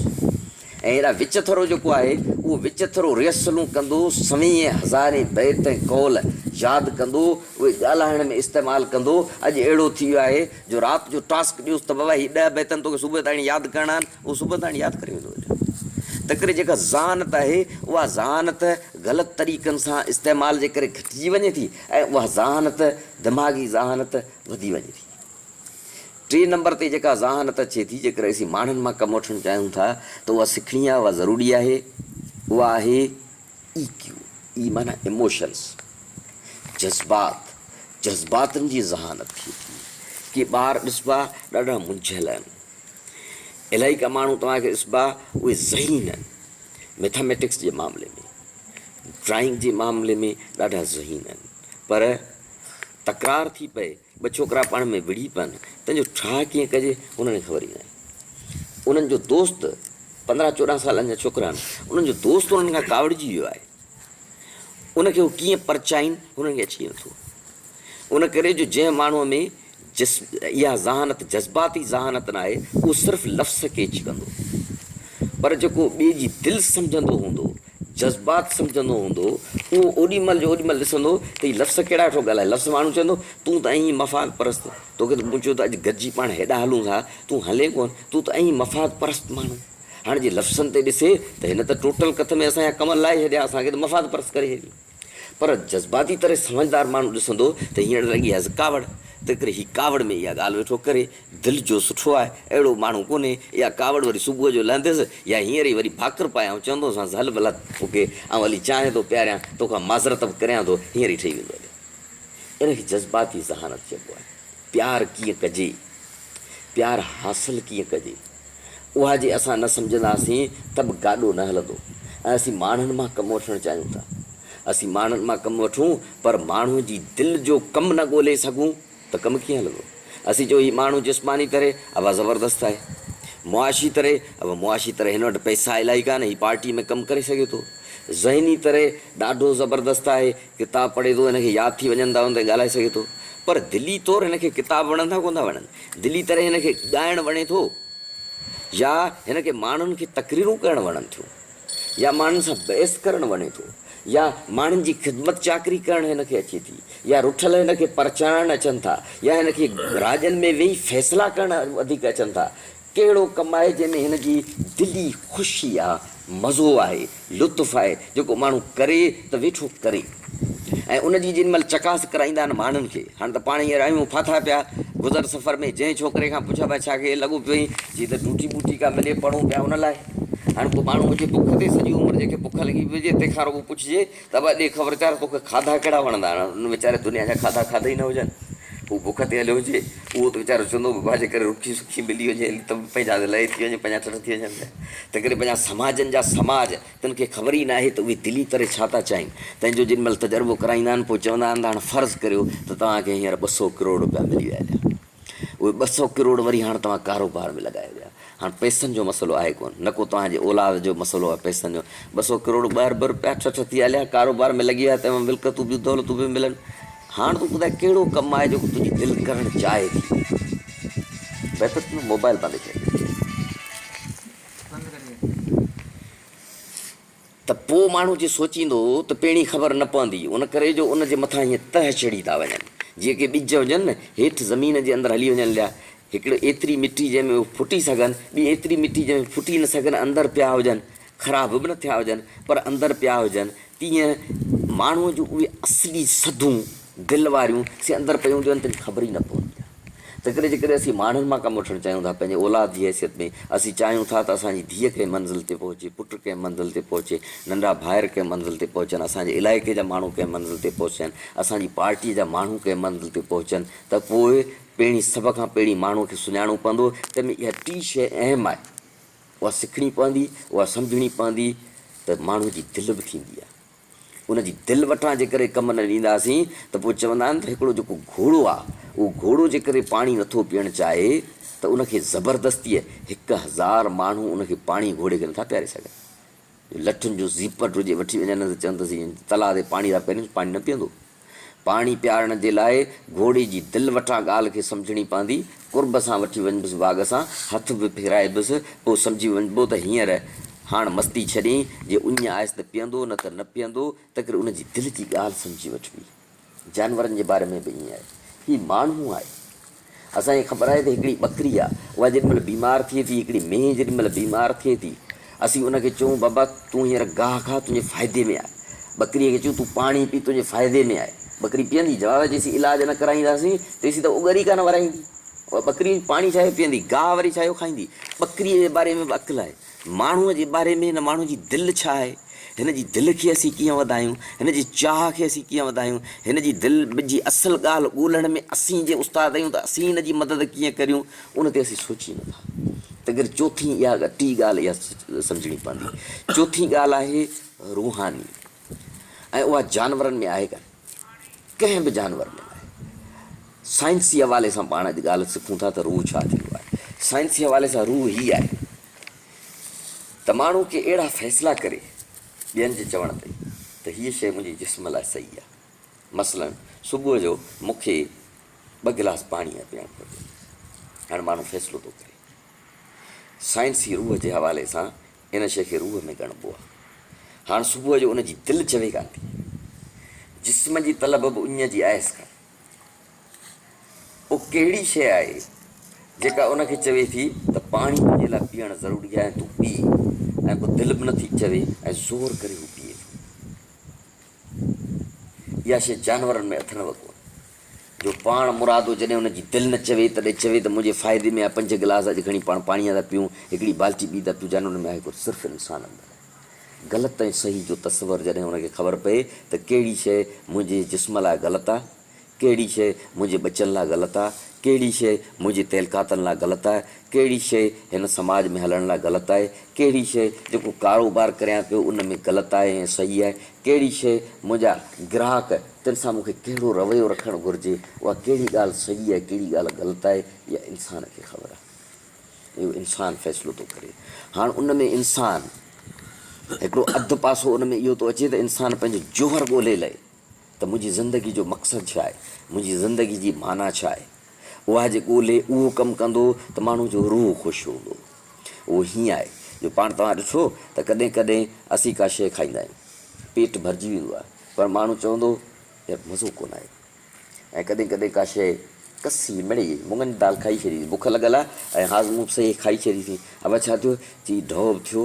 ۽ هيڏا وچٿرو جيڪو آهي اهو وچٿرو ريهرسلون ڪندو سوين ۽ هزارين بيت ۽ قول ياد ڪندو اهي ڳالهائڻ ۾ استعمال ڪندو. اڄ اهڙو ٿي ويو آهي جو رات جو ٽاسڪ ڏيوس ته بابا هي 10 بيتن توکي صبح تائين ياد ڪرڻا آهن اهو صبح تائين ياد ڪري ويندو هليو. تنهنڪري جيڪا ذهانت آهي اها ذهانت غلط طريقن سان استعمال جي ڪري گهٽجي وڃي ٿي ۽ اها ذهانت دماغي ذهانت وڌي وڃي ٿي. ٽئين نمبر تي جيڪا ذهانت اچي ٿي جيڪڏهن اسين ماڻهن مان ڪم وٺڻ چاهيون ٿا ته اها سکڻي آهي اها ضروري آهي اها آهي اي ڪيو، اي معنيٰ ايموشنس، جذبات، جذباتن جي ذهانت ٿئي ٿي. ڪي ٻار ڏسبا ڏاڍا منجهيل آهن. الائي ڪا ماڻهو توهان کي ڏسبا اهي ذهين آهن ميٿاميٽڪس جي معاملي ۾ ڊرائنگ جي معاملي ۾ ڏاڍا ذهين آهن پر تڪرار ٿي پئي ٻه ڇوڪرا پاڻ ۾ وڙهي پون تنهن جو ٺاهه ڪيئن ڪجي انهن کي خبر ئي ناهي انهن جو دوست 15 14 سالن جا ڇوڪرا آهن انهن جو دوست انهن کان ڪاوڙجي ويو آهي ان کي هو ڪيئن پرچائين انهن کي اچي نٿو ان ڪري جو جنهن ماڻهوء ۾ اها ذهانت جذباتي ذهانت ناهي، اهو صرف لفظ ڪيچ ڪندو. پر جيڪو ٻئي جي دل سمجهندو هوندو، جذبات سمجهندو هوندو، اهو اوڏي مهل جو اوڏي مهل ڏسندو ته هي لفظ ڪهڙا ويٺو ڳالهائي. لفظ ماڻهو چوندو، تون ته آهين مفاد پرست، توکي ته مون چيو ته اڄ گڏجي پاڻ هيڏانهن هلون ٿا، تون هلين ڪونه، تون ته آهين مفاد پرست ماڻهو. هاڻ جي لفظن تي ڏسي ته هن ته ٽوٽل ڪٿ ۾ اسان جا ڪم لاهي ڇڏيا، اسان کي ته مفاد پرست ڪري ڇڏيو. پر جذباتي طرح سمجهدار ماڻهو ڏسندو ته هينئر لڳي آهيس ڪاوڙ، تنهنڪري هي ڪاوڙ ۾ اها ڳالهه ويٺو ڪري، دل جو سٺو آهي، اهڙو ماڻهو ڪونهي، اها ڪاوڙ وري صبح جو لهنديس يا هينئر ئي وري ڀاڪر پائي آئون چوندوسانس هل ڀلا توکي آئون هلي چانهه ٿو پياريان، توکان معذرت به ڪريان ٿو، هينئر ئي ٺهي ويندو هليو. ان کي جذباتي ذهانت چئبو آهي. پيار ڪيئن ڪجي، پيار حاصل ڪيئن ڪجي، اها جي اسان نه سمجهنداسين ته به گاڏو نه هلندو ۽ اسين ماڻهن مان ڪم وٺڻ چاهيون ٿا. اسين ماڻهن مان ڪم وٺون پر ماڻهو جي دل جو ڪم نه ڳولي سگهون ته ڪم ڪيئن هلندو؟ اسين چئون هي ماڻهو جسماني طرح اها زبردست آهي، معاشي طرح اها معاشي طرح هن وٽ پئسا الائي ڪانه هي پارٽي ۾ ڪم ڪري سگهي ٿو، ذهني طرح ڏاڍو زبردست آهي، ڪتاب پڙهي ٿو هن کي ياد ٿي وڃن ٿا ان تي ڳالهائي سگهي ٿو پر دلي طور هن کي ڪتاب وڻن ٿا ڪونه ٿا وڻن؟ دلي طرح هن کي ڳائڻ وڻي ٿو يا هن کي ماڻهن کي تقريرون ڪرڻ وڻن ٿيون يا ماڻهن سان بحث ڪرڻ وڻي ٿو يا ماڻهن جي خدمت چاڪري ڪرڻ هن کي اچي ٿي، يا رٺل هن کي پرچائڻ اچن ٿا، يا هن کي راڄن ۾ ويهي فيصلا ڪرڻ وڌيڪ اچن ٿا. ڪهڙو ڪم آهي جنهن ۾ هن جي دلي خوشي آ، مزو آهي، لطف آهي، جيڪو ماڻهو ڪري ته ويٺو ڪري ۽ ان جي جيڏي مهل چڪاس ڪرائيندا آهن ماڻهن کي، هاڻ ته پاڻ هينئر آهيون ڦاٿا پيا گذر سفر ۾، جنهن ڇوڪري کان پڇا ڀائي ڇا کي لڳو پيو آهين، چي ته ڊوٽي ٻوٽي ڪا ملي پڙهون پيا ان لاء. هاڻ ڪو ماڻهو هجي بک تي سڄي عمر جنهن کي بک لڳي پئي هجي تنهن کان رڳو پڇجي ته ابا ڏي خبر چار توکي کاڌا ڪهڙا وڻندا آهن؟ ان ويچاري دنيا جا کاڌا کاڌا ئي نه هجن. هو بک تي هليو هجي، اهو ته ويچارو چوندو بابا جيڪڏهن رکي سکي ملي وڃي هلي ته به پنهنجا لهي ٿي وڃي پنهنجا ٺٺ ٿي وڃن پيا. تنهنڪري پنهنجا سماجن جا سماج تن کي خبر ئي ناهي ته اهي دلي طرح ڇا ٿا چاهين. تنهن جو جيڏي مهل تجربو ڪرائيندا آهن پوء چوندا آهن ته هاڻ فرض ڪريو ته توهان کي هينئر 200 ڪروڙ رپيا ملي ويا هليا. اهي 200 ڪروڙ وري هاڻ توهان ڪاروبار ۾ لڳايو ويا. هاڻ پئسن جو مسئلو آهي ڪونه، نه ڪو توهان جي اولاد جو مسئلو آهي پئسن جو. 200 ڪروڙ ٻه ارب رپيا ٺٺ ٿي هليا، ڪاروبار ۾ لڳي ويا، تنهن مان ملڪيتون ٻيون دولتون به ملن. هاڻ تون ٻڌاء ڪهڙو ڪم آهي جيڪو تنهنجي دل ڪرڻ چاهي ٿي؟ بهتر تون موبائل بند ڪري ڇڏ. ته پوء ماڻهو جي سوچيندو ته پهرين خبر نه پوندي، ان ڪري جو ان جي مٿان هيئن تهه چڙهي ٿا وڃن، جيئن ڪي ٻج هجن نه، هيٺ زمين جي اندر هلي وڃن ليا، هڪڙي ايتري مٽي جنهن ۾ اهي ڦٽي سگهن، ٻي ايتري مٽي جنهن ۾ ڦٽي نه سگهن، اندر پيا هجن، خراب به نه ٿيا هجن، پر اندر پيا هجن، تيئن ماڻهوء جون اهي اصلي سڌون، دل واريون، سي اندر پيون هونديون آهن، تن کي خبر ئي نه پوندي آهي. تنهنڪري جيڪڏهن اسين ماڻهن مان ڪم وٺڻ چاهيون ٿا، پنهنجي اولاد جي حيثيت ۾ اسين چاهيون ٿا ته اسان جي ڌيء ڪنهن منزل تي پهچي، پٽ ڪنهن منزل تي پهچي، ننڍا ڀائر ڪنهن منزل تي پهچن، اسان جي علائقي جا ماڻهو ڪنهن منزل تي پهچن، اسان جي پارٽيء جا ماڻهو ڪنهن منزل تي پهچن ته پوء پهرين سڀ کان پهرين ماڻهوء کي سڃاڻڻو پوندو تنهن ۾ اها ٽي شيء اهم آهي، اها سکڻي پوندي، اها سمجهڻي پوندي ته ماڻهوء جي دل به ٿيندي آهي. ان جي دل وٽان جيڪڏهن ڪم نه ڏينداسين ته پوء چوندا آهن ته هڪڙو جيڪو گهوڙو آهي اهو گهوڙو جيڪڏهن پاڻي نٿو پيئڻ چاهي ته ان کي زبردستيء 1000 ماڻهو ان کي پاڻي گهوڙي کي نٿا پياري سگهن. جو لٺين جو زيپٽ هجي وٺي وڃن ته چون ته اسين تلاء تي پاڻي ٿا پياريون پاڻي نه پيئندو. پاڻي پيارڻ جي لاء گهوڙي جي دل وٽان ڳالهه کي سمجهڻي پوندي، قرب سان وٺي وڃبس واڳ سان، هٿ به ڦيرائبس، پوء سمجهي وڃبو ته هينئر هاڻ مستي ڇڏين، جي اڃ آيس ته پيئندو نه ته نه پيئندو، تنهنڪري ان جي دل جي ڳالهه سمجهي وٺبي. جانورن جي باري ۾ به ائين آهي. هي ماڻهو آهي. اسان کي خبر آهي ته هڪڙي ٻڪري آهي، اها جيڏي مهل بيمار ٿئي ٿي، هڪڙي مينهن جيڏي مهل بيمار ٿئي ٿي، اسين ان کي چئون بابا تون هينئر گاهه کاء تنهنجي فائدي ۾ آهي. ٻڪريء کي چئون تون پاڻي پي تنهنجي فائدي ۾ آهي. ٻڪري پيئندي؟ جواب آهي جيسين علاج نه ڪرائينداسين تيسين ته اڳر ئي ڪانه ورائيندي. اها ٻڪري پاڻي ڇا جو پيئندي، گاهه وري ڇا جو کائيندي. ٻڪريء جي باري ۾ به عقل آهي. ماڻهوء جي باري ۾ هن ماڻهوء جي دل ڇا آهي؟ هن جي دل کي اسين ڪيئن وڌايون؟ هن جي چاهه کي اسين ڪيئن وڌايون؟ هن جي دل جي اصل ڳالهه ڳولڻ ۾ اسين جي استاد آهيون ته اسين هن جي مدد ڪيئن ڪريون؟ ان تي اسين سوچي نه ٿا. تنهنڪري چوٿين اها ٽين ڳالهه اها سمجهڻي پوندي. چوٿين ڳالهه آهي روحاني ۽ اها جانورن ۾ آهي ڪانه. ڪنهن به جانور ۾ ناهي. سائنسي حوالي سان پاڻ اڄ ڳالهه سکون ٿا ته روح ڇا ٿيندو آهي. سائنسي حوالي سان روح هي آهي ته ماڻهو ڪي اهڙا فيصلا ڪري ٻين جي چوڻ تي ته هيء شيء منهنجي جسم لاء صحيح آهي. مثلاً صبح جو مون کي ٻه گلاس پاڻي پيئڻ گهرجي. هاڻي ماڻهو فيصلو ٿو ڪري. سائنسي روح جي حوالي سان ان شيء کي روح ۾ ڳڻبو آهي. هاڻ صبح جو ان جي دل چوي ڪانه ٿي. جسم جي طلب به اڃ جي آهيس ڪانه. پوء ڪهڙي شيء آهي جيڪا ان کي چوي ٿي ته پاڻي تنهنجي لاء پيئڻ ضروري آهي ۽ تون پيء ۽ پوء دل به نٿي چوي ۽ زور ڪري هو پيئي ٿو. اها شيء جانورن ۾ اٿنو ڪونه. جو پاڻ مرادو جڏهن ان جي دل نه چوي تڏهن چوي ته منهنجي فائدي ۾ آهي پنج گلاس اڄ کڻي پاڻ پاڻيء جا ٿا پيئون، هڪڙي بالٽي ٻي ٿا پيئون جانورن ۾ آهي ڪونه صرف انسان اندر آهي. غلط ۽ صحيح جو تصور جڏهن ان کي خبر پئي ته ڪهڙي شيء منهنجي جسم لاء غلط آهي، ڪهڙي شيء منهنجي ٻچن لاء غلط آهي، ڪهڙي شيء منهنجي تعلقاتن لاء غلط آهي، ڪهڙي شيء هن سماج ۾ هلڻ لاء غلط آهي، ڪهڙي شيء جيڪو ڪاروبار ڪريان پيو ان ۾ غلط آهي ۽ صحيح آهي، ڪهڙي شيء منهنجا گراهڪ تن سان مون کي ڪهڙو رويو رکڻ گهرجي، اها ڪهڙي ڳالهه صحيح آهي ڪهڙي ڳالهه غلط آهي، اها انسان کي خبر آهي. اهو انسان فيصلو ٿو ڪري. هاڻ ان ۾ انسان هڪڙو اڌ پاسو ان ۾ اهو ٿو اچي ته انسان پنهنجو جوهر ڳولي لهي ته منهنجي زندگي جو مقصد ڇا آهي، منهنجي زندگي جي معنيٰ ڇا آهي. اها جي ڳولي اهو ڪم ڪندو ته ماڻهو جو روح خوش هوندو. اهو هيئن آهي جو پاڻ توهان ڏٺو ته ڪڏهن ڪڏهن اسين ڪا شيء کائيندا آهيون. پيٽ ڀرجي ويندو آهي پر ماڻهو چوندو يار مزو ڪونه آيو. ۽ ڪڏهن ڪڏهن ڪا شيء ڪسي مڙئي مڱن جي دال کائي ڇڏي بک لڳل آهي ۽ هاضمو به صحيح کائي ڇڏيسين ابا ڇا ٿيو چي ڍؤ به ٿيو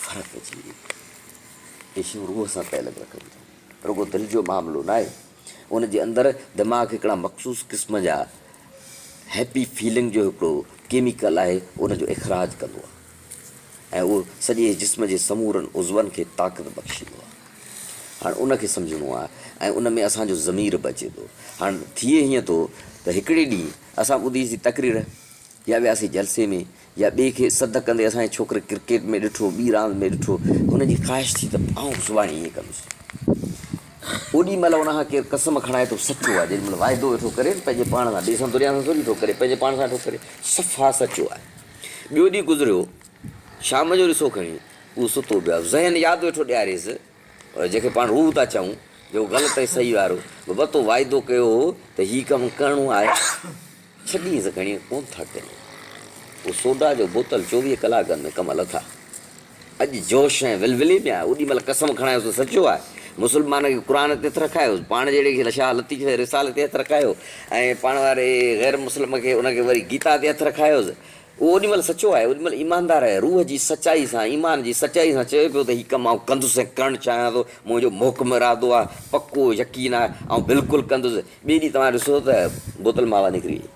فرق اچي ويو. اهي شيون روح سان تعلق رکن ٿيون رڳو دل جو معاملو ناهي. ان جي اندر دماغ هڪڙا مخصوص قسم جا هيپي فيلنگ جو هڪڙو ڪيميڪل آهي ان جو اخراج ڪندو آهي ۽ اهو سڄي جسم جي سمورن عضون کي طاقت بخشيندو آهي. هاڻ ان کي سمجهڻو آهي ۽ ان ۾ اسان جو ضمير به اچي ٿو. هاڻ ٿئي هيئن ٿو ته هڪڙي ڏينهن اسان ٻڌيسين تقرير يا وياسين جلسي ۾ يا ٻئي کي سڌ ڪندي اسان جي ڇوڪري ڪرڪيٽ ۾ ڏٺو، ٻي راند ۾ ڏٺو، هن جي خواهش ٿي ته آئون به سڀاڻي ائين ڪندس. اوڏي مهل ان کان ڪير قسم کڻائي ٿو سچو آهي، جيڏي مهل واعدو ويٺو ڪري نه پنهنجي پاڻ سان، ٻئي سان دنيا سان ٿوري ٿو ڪري، پنهنجي پاڻ سان ويٺو ڪري، صفا سچو آهي. ٻيو ڏينهن گذريو، شام جو ڏسو کڻي اهو ستو پيو آهي، ذهن ياد ويٺو ڏياريس، جنهن کي پاڻ روح ٿا چئون، جيڪو غلط ۽ صحيح وارو، بابا تو واعدو ڪيو هو ته هي ڪم ڪرڻو آهي. ڇڏينس کڻي ڪونه ٿا ڪريون. اهو سوڊا جو بوتل 24 ڪلاڪن ۾ ڪم لٿا. اڄ جوش ۽ ولولي ۾ آهي. اوڏي مهل قسم کڻايوس ته سچو آهي. مسلمان کي قرآن تي هٿ رکايو، پاڻ جهڙي کي شاهه لطيف جي رسالي تي هٿ رکايو ۽ پاڻ واري غير مسلم کي ان کي وري گيتا تي هٿ رکايوس. اهو اوڏي مهل سچو آهي، اوڏي مهل ايماندار آهي. روح جي سچائي سان، ايمان جي سچائي سان چوي پيو ته هي ڪم آئون ڪندس ۽ ڪرڻ چاهيان ٿو. منهنجو محڪم ارادو آهي، پڪو يقين آهي، آئون بلڪل ڪندس. ٻئي ڏينهن توهان ڏسو ته بوتل ماوا نڪري وئي.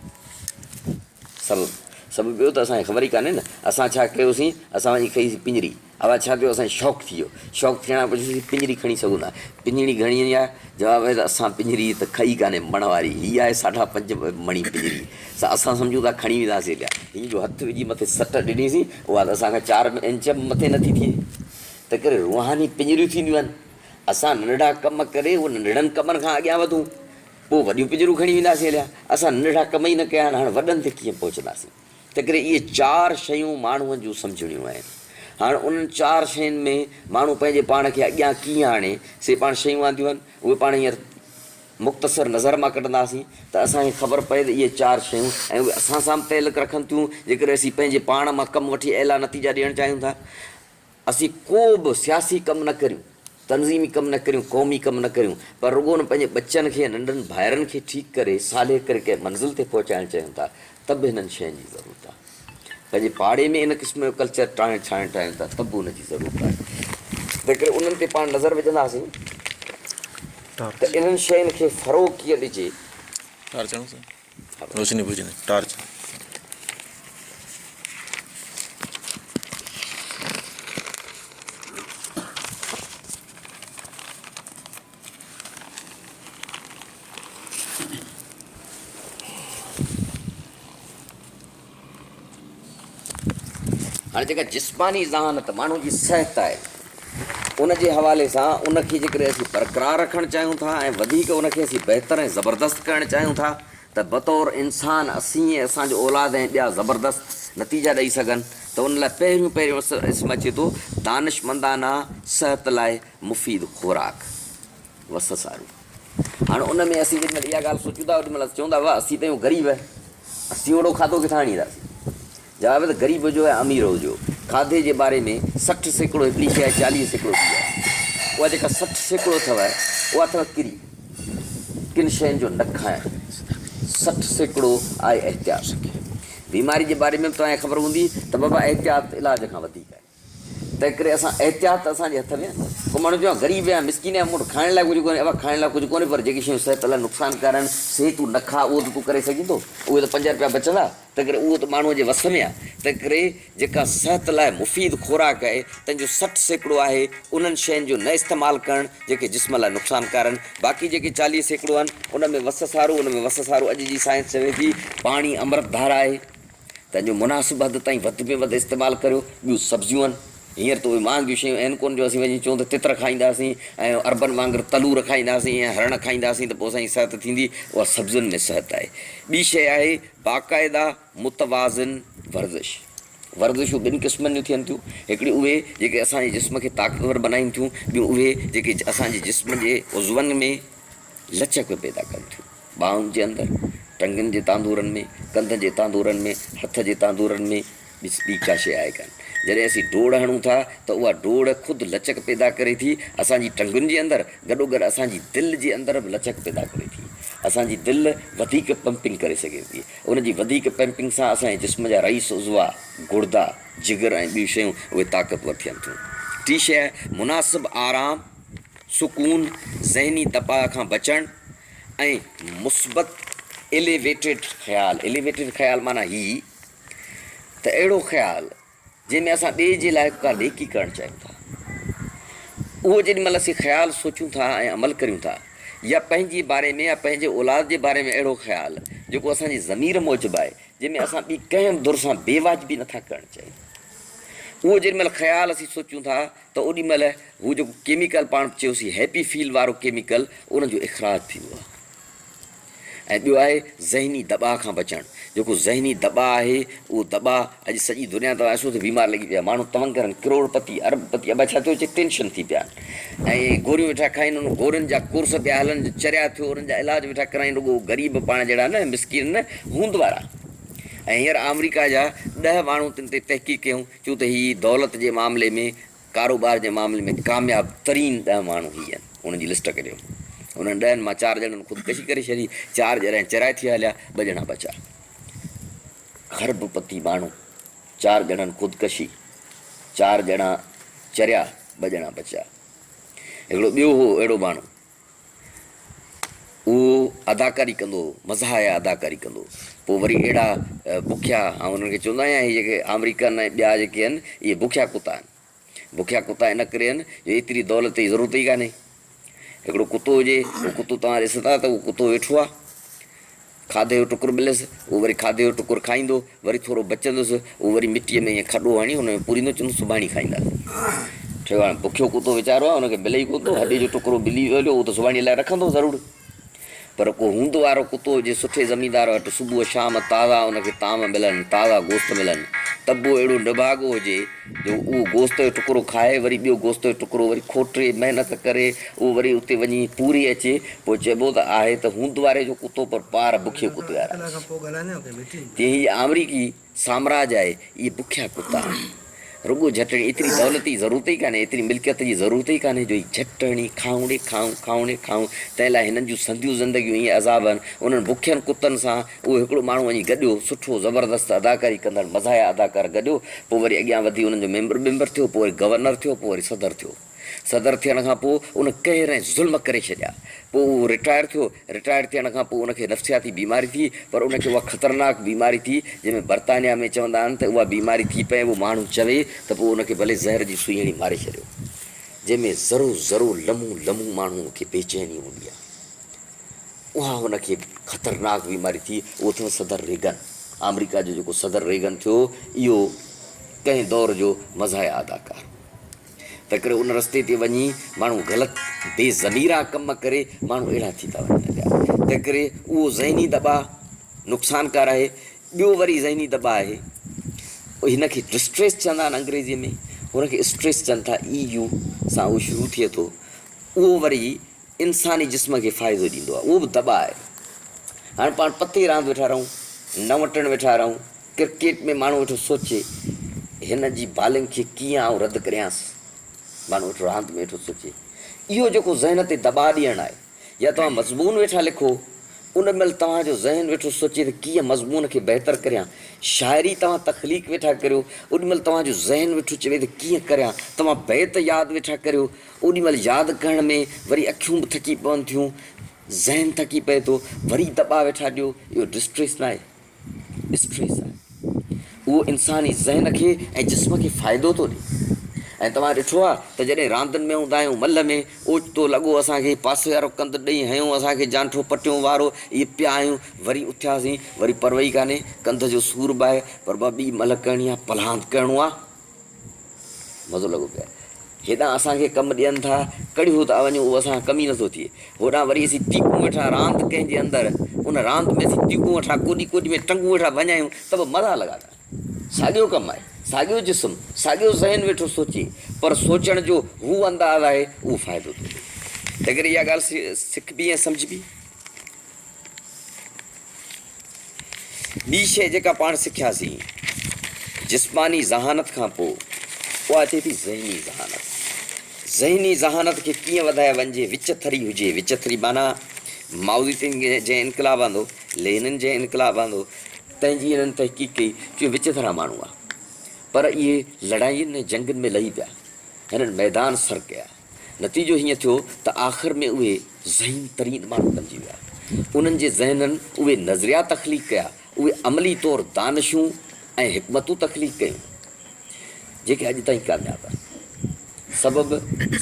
سبب؟ سبب اهو ته اسان کي خبر ئي ڪانهي نه. اسان ڇا ڪيوسين، اسان وڃي کنئي سين پڃري. اوا ڇا ٿيو، اسان کي شوق ٿي ويو. شوق ٿيڻ کان پڇيوسين پڃري کڻي سگهون ٿا؟ پڃري گهڻي آهي؟ جواب آهي ته اسان پڃري ته کنئي ڪانهي مڻ واري. هي آهي ساڍا پنج مڻي پڃري. سا اسان سمجهون ٿا کڻي وينداسين پيا. هيئن جو هٿ وجهي مٿي سٽ ڏنيسين، اها ته اسان کان چار انچ به مٿي نٿي ٿئي. تنهنڪري روحاني پڃريون ٿينديون آهن. اسان ننڍڙا ڪم ڪري اهي ننڍڙن ڪمن کان اڳيان وڌون، پوء وڏيون پڃرون کڻي وينداسين هليا. اسان ننڍڙا ڪم ئي نه ڪيا آهن، هاڻ وڏن تي ڪيئن پهچنداسين؟ تنهنڪري اهي چار شيون ماڻهوء جون سمجهڻيون آهن. هاڻ انهن چار شين ۾ ماڻهو پنهنجي پاڻ کي اڳيان ڪيئن آڻي، سي پاڻ شيون آنديون آهن، اهي پاڻ هينئر مختصر نظر مان ڪڍنداسين ته اسان کي خبر پئي ته اهي چار شيون ۽ اهي اسان سان به تعلق رکن ٿيون، جيڪڏهن اسين پنهنجي پاڻ مان ڪم وٺي اعليٰ نتيجا ڏيڻ چاهيون ٿا. اسين ڪو به سياسي ڪم نه ڪريون، تنظيمي ڪم نه ڪريون، قومي ڪم نه ڪريون، پر رڳو ان پنهنجي ٻچن کي ۽ ننڍن ڀائرن کي ٺيڪ ڪري، صالح ڪري ڪنهن منزل تي پهچائڻ چاهيون ٿا ته به هنن شين جي ضرورت آهي. پنهنجي پاڙي ۾ ان قسم جو ڪلچر ٽاهڻ ڇاهڻ چاهيون ٿا ته به ان جي ضرورت آهي. تنهنڪري انهن تي پاڻ نظر وجهنداسين ته انهن شين کي فروغ ڪيئن ڏجي. ٽارچ هڻو سائين. روشني بجهندي ٽارچ. هاڻي جيڪا جسماني ذهانت ماڻهو جي صحت آهي ان جي حوالي سان ان کي جيڪڏهن اسين برقرار رکڻ چاهيون ٿا ۽ وڌيڪ ان کي اسين بهتر ۽ زبردست ڪرڻ چاهيون ٿا ته بطور انسان اسين ۽ اسان جو اولاد ۽ ٻيا زبردست نتيجا ڏئي سگهن ته ان لاء پهريون پهريون اسم اچي ٿو دانشمندانه صحت لاء مفيد خوراڪ وس سارو. هاڻ ان ۾ اسين جيڏي مهل اها ڳالهه سوچيون ٿا اوڏي مهل اسين چئون ٿا واهه اسين ته آهيون غريب اسين اوڏو کاڌو ڪٿان آڻينداسين. جواب آهي ته غريب هجو يا امير هجو کاڌي جي باري ۾ 60% هڪڙي شيء آهي 40% ٻي آهي. اها جيڪا 60% اٿو اها اٿو ڪري ڪن شين جو نه کائڻ 60% آهي احتياط. بيماري جي باري ۾ به توهان کي خبر هوندي ته بابا احتياط علاج کان وڌيڪ آهي. تنهنڪري اسان احتياط ته اسان جي هٿ ۾ آهي. ڪو ماڻهو چوي ها غريب آهيان، مسڪين آهيان، مون وٽ کائڻ لاء ڪجهه ڪونهي. ابا کائڻ لاء ڪجهه ڪونهي پر جيڪي شيون صحت لاء نقصانڪار آهن سي تون نه کاء اهو ته تون ڪري سگهين ٿو. اهي ته پنج رپيا بچندا. تنهنڪري اهو ته ماڻهوء جي وس ۾ آهي. تنهنڪري جيڪا صحت لاء مفيد خوراڪ آهي تنهن جو 60% آهي انهن شين جو نه استعمال ڪرڻ جيڪي جسم لاء نقصانڪار آهن. باقي جيڪي 40% آهن ان ۾ وس سارو ان ۾ وس سارو اڄ جي سائنس چوي ٿي پاڻي امرت ڌارا آهي. تنهن جو مناسب حد تائين وڌ ۾ وڌ استعمال ڪريو. ٻيون سبزيون آهن. هينئر ته اهي مهانگيون شيون آهن ڪونه جو اسين وڃي چئون ته تتر کائينداسين ۽ عربن وانگر تلور کائينداسين ۽ هرڻ کائينداسين ته پوء اسان جي صحت ٿيندي. اها سبزين ۾ صحت آهي. ٻي شيء آهي باقاعده متوازن ورزش. ورزشون ٻن قسمن جون ٿين ٿيون. هڪڙيون اهي جيڪي اسان جي جسم کي طاقتور بنائين ٿيون. ٻيون اهي جيڪي اسان جي جسم جي عضون ۾ لچڪ پيدا ڪن ٿيون. ٻانهن جي اندر، ٽنگن جي تاندورن ۾، ڪنڌ جي تاندورن ۾، هٿ جي تاندورن ۾، ٻي ڪا شيء آهي ڪانه. جڏهن اسين ڊوڙ هڻون ٿا ته اها ڊوڙ خود لچڪ پيدا ڪري ٿي اسان جي ٽنگن جي اندر، گڏوگڏ اسان جي دل جي اندر به لچڪ پيدا ڪري ٿي. اسان جي دل وڌيڪ پمپنگ ڪري سگهي ٿي. ان جي وڌيڪ پمپنگ سان اسان جي جسم جا رئيس عضوا، گڙدا، جگر ۽ ٻيون شيون اهي طاقتور ٿين ٿيون. ٽين شيء آهي مناسب آرام، سڪون، ذهني دٻاء کان بچڻ ۽ مثبت Elevated خيال، Elevated خيال معنيٰ هي ته اهڙو خيال جنهن ۾ اسان ٻئي جي لاء ڪا نيڪي ڪرڻ چاهيون ٿا. اهو جيڏي مهل اسين خيال سوچيون ٿا ۽ عمل ڪريون ٿا يا پنهنجي باري ۾ يا پنهنجي اولاد جي باري ۾ اهڙو خيال جيڪو اسان جي ضمير موجب آهي جنهن ۾ اسان ٻي ڪنهن به ڌر سان بي واجبي نٿا ڪرڻ چاهيون اهو جيڏي مهل خيال اسين سوچيون ٿا ته اوڏي مهل هو جيڪو ڪيميڪل پاڻ چيوسين هيپي فيل وارو ڪيميڪل ان جو اخراج ٿيندو آهي. ۽ ٻيو آهي ذهني دٻاء کان بچڻ. جيڪو ذهني دٻاء آهي، اهو دٻاء اڄ سڄي دنيا توهان ڏسو ته بيمار لڳي پئي آهي. ماڻهو تونگر آهن، ڪروڙ پتي، ارب پتي، ابا ڇا ٿيو چي ٽينشن ٿي پيا آهن ۽ گوريون ويٺا کائين، انهن گورين جا ڪورس پيا هلن، چريا ٿيو انهن جا علاج ويٺا ڪرائين، رڳو غريب پاڻ جهڙا نه مسڪين نه هوند وارا. ۽ هينئر آمريڪا جا ڏهه ماڻهو تن تي تحقيق ڪيائون، چون ته هي دولت جي معاملي ۾ ڪاروبار جي معاملي ۾ ڪامياب ترين ڏهه ماڻهو هي آهن، انهن جي لسٽ ڪڍيو. انهن ڏهن مان چار ڄڻن خودڪشي ڪري ڇڏي، چار ڄڻا چرائي ٿي هليا، ٻه ڄڻا بچا. کرب پتي ماڻهو، چار ڄڻن خودڪشي، چار ڄڻا چريا، ٻه ڄڻا بچيا. هڪڙو ٻيو هو اهڙو ماڻهو، اهو اداڪاري ڪندو هو، مزاحيه اداڪاري ڪندو هو. پوء وري اهڙا بکيا، آئون انهن کي چوندو آهيان هي جيڪي آمريڪن ۽ ٻيا جيڪي آهن، اهي بکيا ڪتا آهن. بکيا ڪتا ان ڪري آهن جو ايتري دولت جي ضرورت ئي ڪانهي. هڪڙو ڪتو هجي، اهو ڪتو توهان ڏسندا ته اهو ڪتو ويٺو آهي. کاڌي جو ٽڪر مليس، اهو وري کاڌي جو ٽڪر کائيندو، وري ٿورو بچندس، اهو وري مٽيء ۾ ائين کڏو هڻي ان ۾ پوريندو، چوندو سڀاڻي کائينداسين. ٺهيو هاڻي بکيو ڪتو ويچارو آهي، ان کي ملي ئي ڪونه ٿو، هڏي جو ٽڪرو ملي ويو هليو، اهو ته سڀاڻي لاء رکندو ضرور. پر ڪو هوند وارو ڪتو هجي، سٺي زميندار وٽ صبح شام تازا ان کي طعام ملن، تازا گوشت ملن، ته به اهو اهڙو نڀاڳو هجي، جو اهو گوشت جو ٽڪرو کائي وري ٻيو گوشت جو ٽڪرو وري کوٽي محنت ڪري اهو وري اتي وڃي پوري اچي پوء چئبو ته آهي ته هوند واري جو ڪتو پر پار بکيي ڪتي وارا تيئن هي آمريڪي سامراج آهي اهي بکيا ڪتا آهن رڳو جهٽ هڻي ايتري دولت جي ضرورت ئي ڪانهي ايتري ملڪيت جي ضرورت ئي ڪانهي جو هي جهٽ هڻي کائون ڙي کائون کائون ڙي کائون تنهن لاء هنن جون سنديون زندگيون ائين عذاب آهن انهن بکين ڪتن سان اهو هڪڙو ماڻهو وڃي گڏيو، سٺو زبردست اداڪاري ڪندڙ مزاحيه اداڪار گڏيو، پوء وري اڳيان وڌي انهن جو ميمبر ٻيمبر ٿيو، پوء وري گورنر ٿيو، پوء وري صدر ٿيو. صدر ٿيڻ کان پوء ان قهر ۽ ظلم ڪري ڇڏيا. پوء اهو رٽائر ٿيو، رٽائر ٿيڻ کان پوء ان کي نفسياتي بيماري ٿي، پر ان کي اها خطرناڪ بيماري ٿي، جنهن ۾ برطانيا ۾ چوندا آهن ته اها بيماري ٿي پئي اهو ماڻهو چوي ته پوء ان کي ڀلي زهر جي سوئي هڻي ماري ڇڏيو، جنهن ۾ ذرو ذرو لمحو لمحو ماڻهو کي بيچيني هوندي آهي. اها هن کي خطرناڪ بيماري ٿي، اهو ٿيو صدر ريگن. آمريڪا جو جيڪو صدر ريگن ٿيو، اهو ڪنهن دور جو مزاحيه اداڪار هو. تنهنڪري ان رستي تي وڃي ماڻهو غلط بي ضميرا ڪم ڪري ماڻهو اهڙا ٿي ٿا وڃن پيا. تنهنڪري اهو ذهني دٻاء نقصانڪار آهي. ٻيو وري ذهني دٻاء آهي، هن کي ڊسٽريس چوندا آهن انگريزيء ۾، هن کي اسٽريس چون ٿا، اي يو سان اهو شروع ٿئي ٿو. اهو وري انساني جسم کي فائدو ڏيندو آهي، اهو به دٻاء آهي. هاڻ پاڻ پتي راند ويٺا رهون، نو ٽڻ ويٺا رهون، ڪرڪيٽ ۾ ماڻهو ويٺو سوچي هن جي بالنگ کي ڪيئن آئون رد ڪريانس، ماڻهو ويٺو راند ۾ ويٺو سوچي. اهو جيڪو ذهن تي دٻاء ڏيڻ آهي يا توهان مضمون ويٺا لکو، ان مهل توهان جو ذهن ويٺو سوچي ته ڪيئن مضمون کي بهتر ڪريان، شاعري توهان تخليق ويٺا ڪريو، اوڏي مهل توهان جو ذهن ويٺو چوي ته ڪيئن ڪريان، توهان بيت ياد ويٺا ڪريو، اوڏي مهل ياد ڪرڻ ۾ وري اکيون به ٿڪي پون ٿيون، ذهن ٿڪي پئي ٿو، وري دٻا ويٺا ڏيو، اهو ڊسٽريس ناهي، اسٽريس آهي. اهو انساني ذهن کي ۽ جسم کي فائدو ٿو ڏئي. ۽ توهان ڏٺو آهي ته جڏهن راندن ۾ هوندا آهيون ملهه ۾ اوچتو لڳو اسان کي پاسي وارو ڪنڌ ڏئي هنيو اسان کي جانٺو پٽيون وارو اهي پيا آهيون وري اٿياسين وري پروئي ڪانهي ڪنڌ جو سور به آهي پر بابا ٻي ملهه ڪرڻي آهي پلاند ڪرڻو آهي. مزو لڳو پيو آهي. هيڏانهن اسان کي ڪم ڏين ٿا، ڪڙهيو ٿا وڃون، اهو اسان کان ڪم ئي نٿو ٿئي. هوڏانهن وري اسين تيڪون ويٺا راند ڪنهن جي اندر، ان راند ۾ اسين تيڪون ويٺا ڪوڏي ڪوڏي ۾ ٽنگون ويٺا ڀڃايون ته به مزا لڳا پيا آهن. ساڳيو ڪم آهي، ساڳيو جسم، ساڳيو ذهن ويٺو سوچي، پر سوچڻ جو هو انداز آهي، اهو فائدو ٿو ڏئي. تنهنڪري اها ڳالهه سکبي ۽ سمجهبي. ٻي شيء جيڪا پاڻ سکياسين، جسماني ذهانت کان پوء. اها اچي ٿي ذهني ذهانت. ذهني ذهانت کي ڪيئن وڌائي وڃجي، وچ ٿري هجي، وچ ٿري معنيٰ مائوزي تنگ جنهن انقلاب آندو، لينن جنهن انقلاب آندو، تنهن جي هنن تحقيق ڪئي، چيو وچ ٿرا ماڻهو آ، پر اهي لڙاين ۽ جنگن ۾ لهي پيا، هنن ميدان سر ڪيا، نتيجو هيئن ٿيو ته آخر ۾ اهي ذهين ترين ماڻهو بنجي ويا. انهن جي ذهنن اهي نظريا تخليق ڪيا، اهي عملي طور دانشون ۽ حڪمتون تخليق ڪيون، جيڪي اڄ تائين ڪامياب آهن. سبب،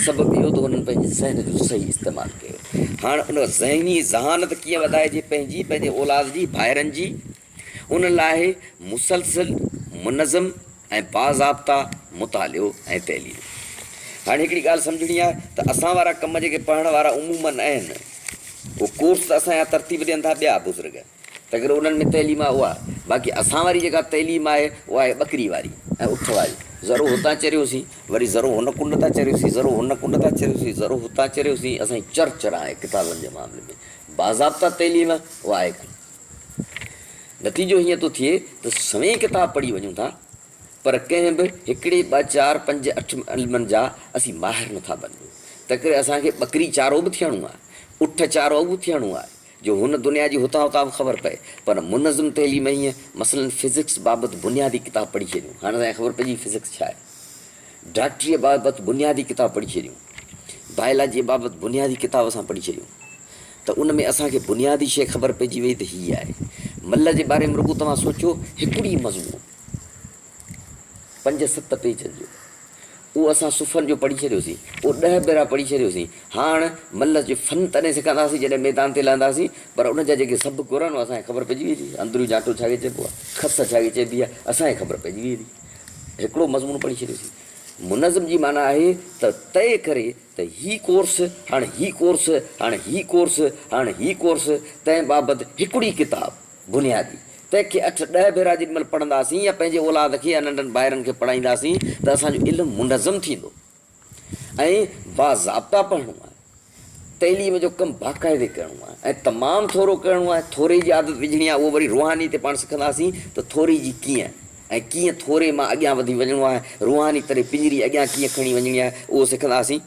سبب اهو ته انهن پنهنجي ذهن جو صحيح استعمال ڪيو. هاڻ ان ذهني ذهانت ڪيئن وڌائجي پنهنجي، پنهنجي اولاد جي، ڀائرن جي، ان لاء مسلسل، منظم ۽ باضابطا مطالعو ۽ تعليم. هاڻي هڪڙي ڳالهه سمجهڻي آهي ته اسان وارا ڪم جيڪي پڙهڻ وارا عموماً آهن، اهو ڪورس ته اسان جا ترتيب ڏين ٿا ٻيا بزرگ، تنهنڪري انهن ۾ تعليم آهي اها، باقي اسان واري جيڪا تعليم آهي اها آهي ٻڪري واري ۽ اٺ واري. ذرو هتان چريوسين، وري ذرو هن ڪنڊ تان چريوسين، ذرو هن ڪنڊ تان چريوسين، ذرو هتان چريوسين، اسان جي چر چران آهي ڪتابن جي معاملي ۾. باضابطا تعليم اها آهي ڪونه. نتيجو هيئن ٿو ٿئي ته سوين ڪتاب پڙهي وڃون ٿا پر ڪنهن به هڪڙي، ٻه، چار، پنج، اٺ علمن جا اسين ماهر نٿا بنجون. تنهنڪري اسان کي ٻڪري چارو به ٿيڻو آهي، اٺ چارو به ٿيڻو آهي جو هن دنيا جي هتان هتان به خبر پئي. پر منظم تعليم هيئن مثلاً فزڪس بابت بنيادي ڪتاب پڙهي ڇڏيون، هاڻ اسان کي خبر پئجي وئي فزڪس ڇا آهي. ڊاڪٽريء بابت بنيادي ڪتاب پڙهي ڇڏيون، بائلاجيء بابت بنيادي ڪتاب اسان پڙهي ڇڏيون ته ان ۾ اسان کي بنيادي شيء خبر پئجي وئي ته هيء آهي. ملهه جي باري ۾ رڳو توهان سوچيو هڪڙي مضمون پنج ست پيجن جو اهو اسان صفحن جو پڙهي ڇڏيوسين، اهو ڏهه ڀيرا پڙهي ڇڏيوسين. هاڻ ملهه جو فن تڏهن سکنداسين جڏهن ميدان تي لهنداسين، پر ان جا جيڪي سڀ گر آهن اهي اسان کي خبر پئجي ويندي. اندريون جانٺو ڇا کي چئبو آهي، کس ڇا کي چئبي آهي، اسان کي خبر پئجي ويندي. هڪڙو مضمون پڙهي ڇڏيوسين. منظم جي معنيٰ آهي ته طئي ڪري ته هي ڪورس، هاڻ هي ڪورس، هاڻ هي ڪورس، هاڻ هي ڪورس، تنهن بابت هڪڙي ڪتاب، بنيادي، تنهن کي اٺ ڏهه ڀيرا جيڏي مهل پڙهنداسين يا پنهنجي اولاد کي يا ننڍن ڀائرن کي پڙهائينداسين ته اسان جو علم منظم ٿيندو. ۽ باضابطا پڙهڻو آهي. تعليم جو ڪم باقاعدي ڪرڻو آهي ۽ تمام ٿورو ڪرڻو آهي. ٿوري جي عادت وجهڻي آهي، اهو وري روحاني تي پاڻ سکنداسين ته ٿوري جي ڪيئن ۽ ڪيئن ٿوري مان اڳيان وڌي وڃڻو آهي، روحاني طرح پڃري اڳيان ڪيئن کڻي وڃڻي آهي، اهو سکنداسين.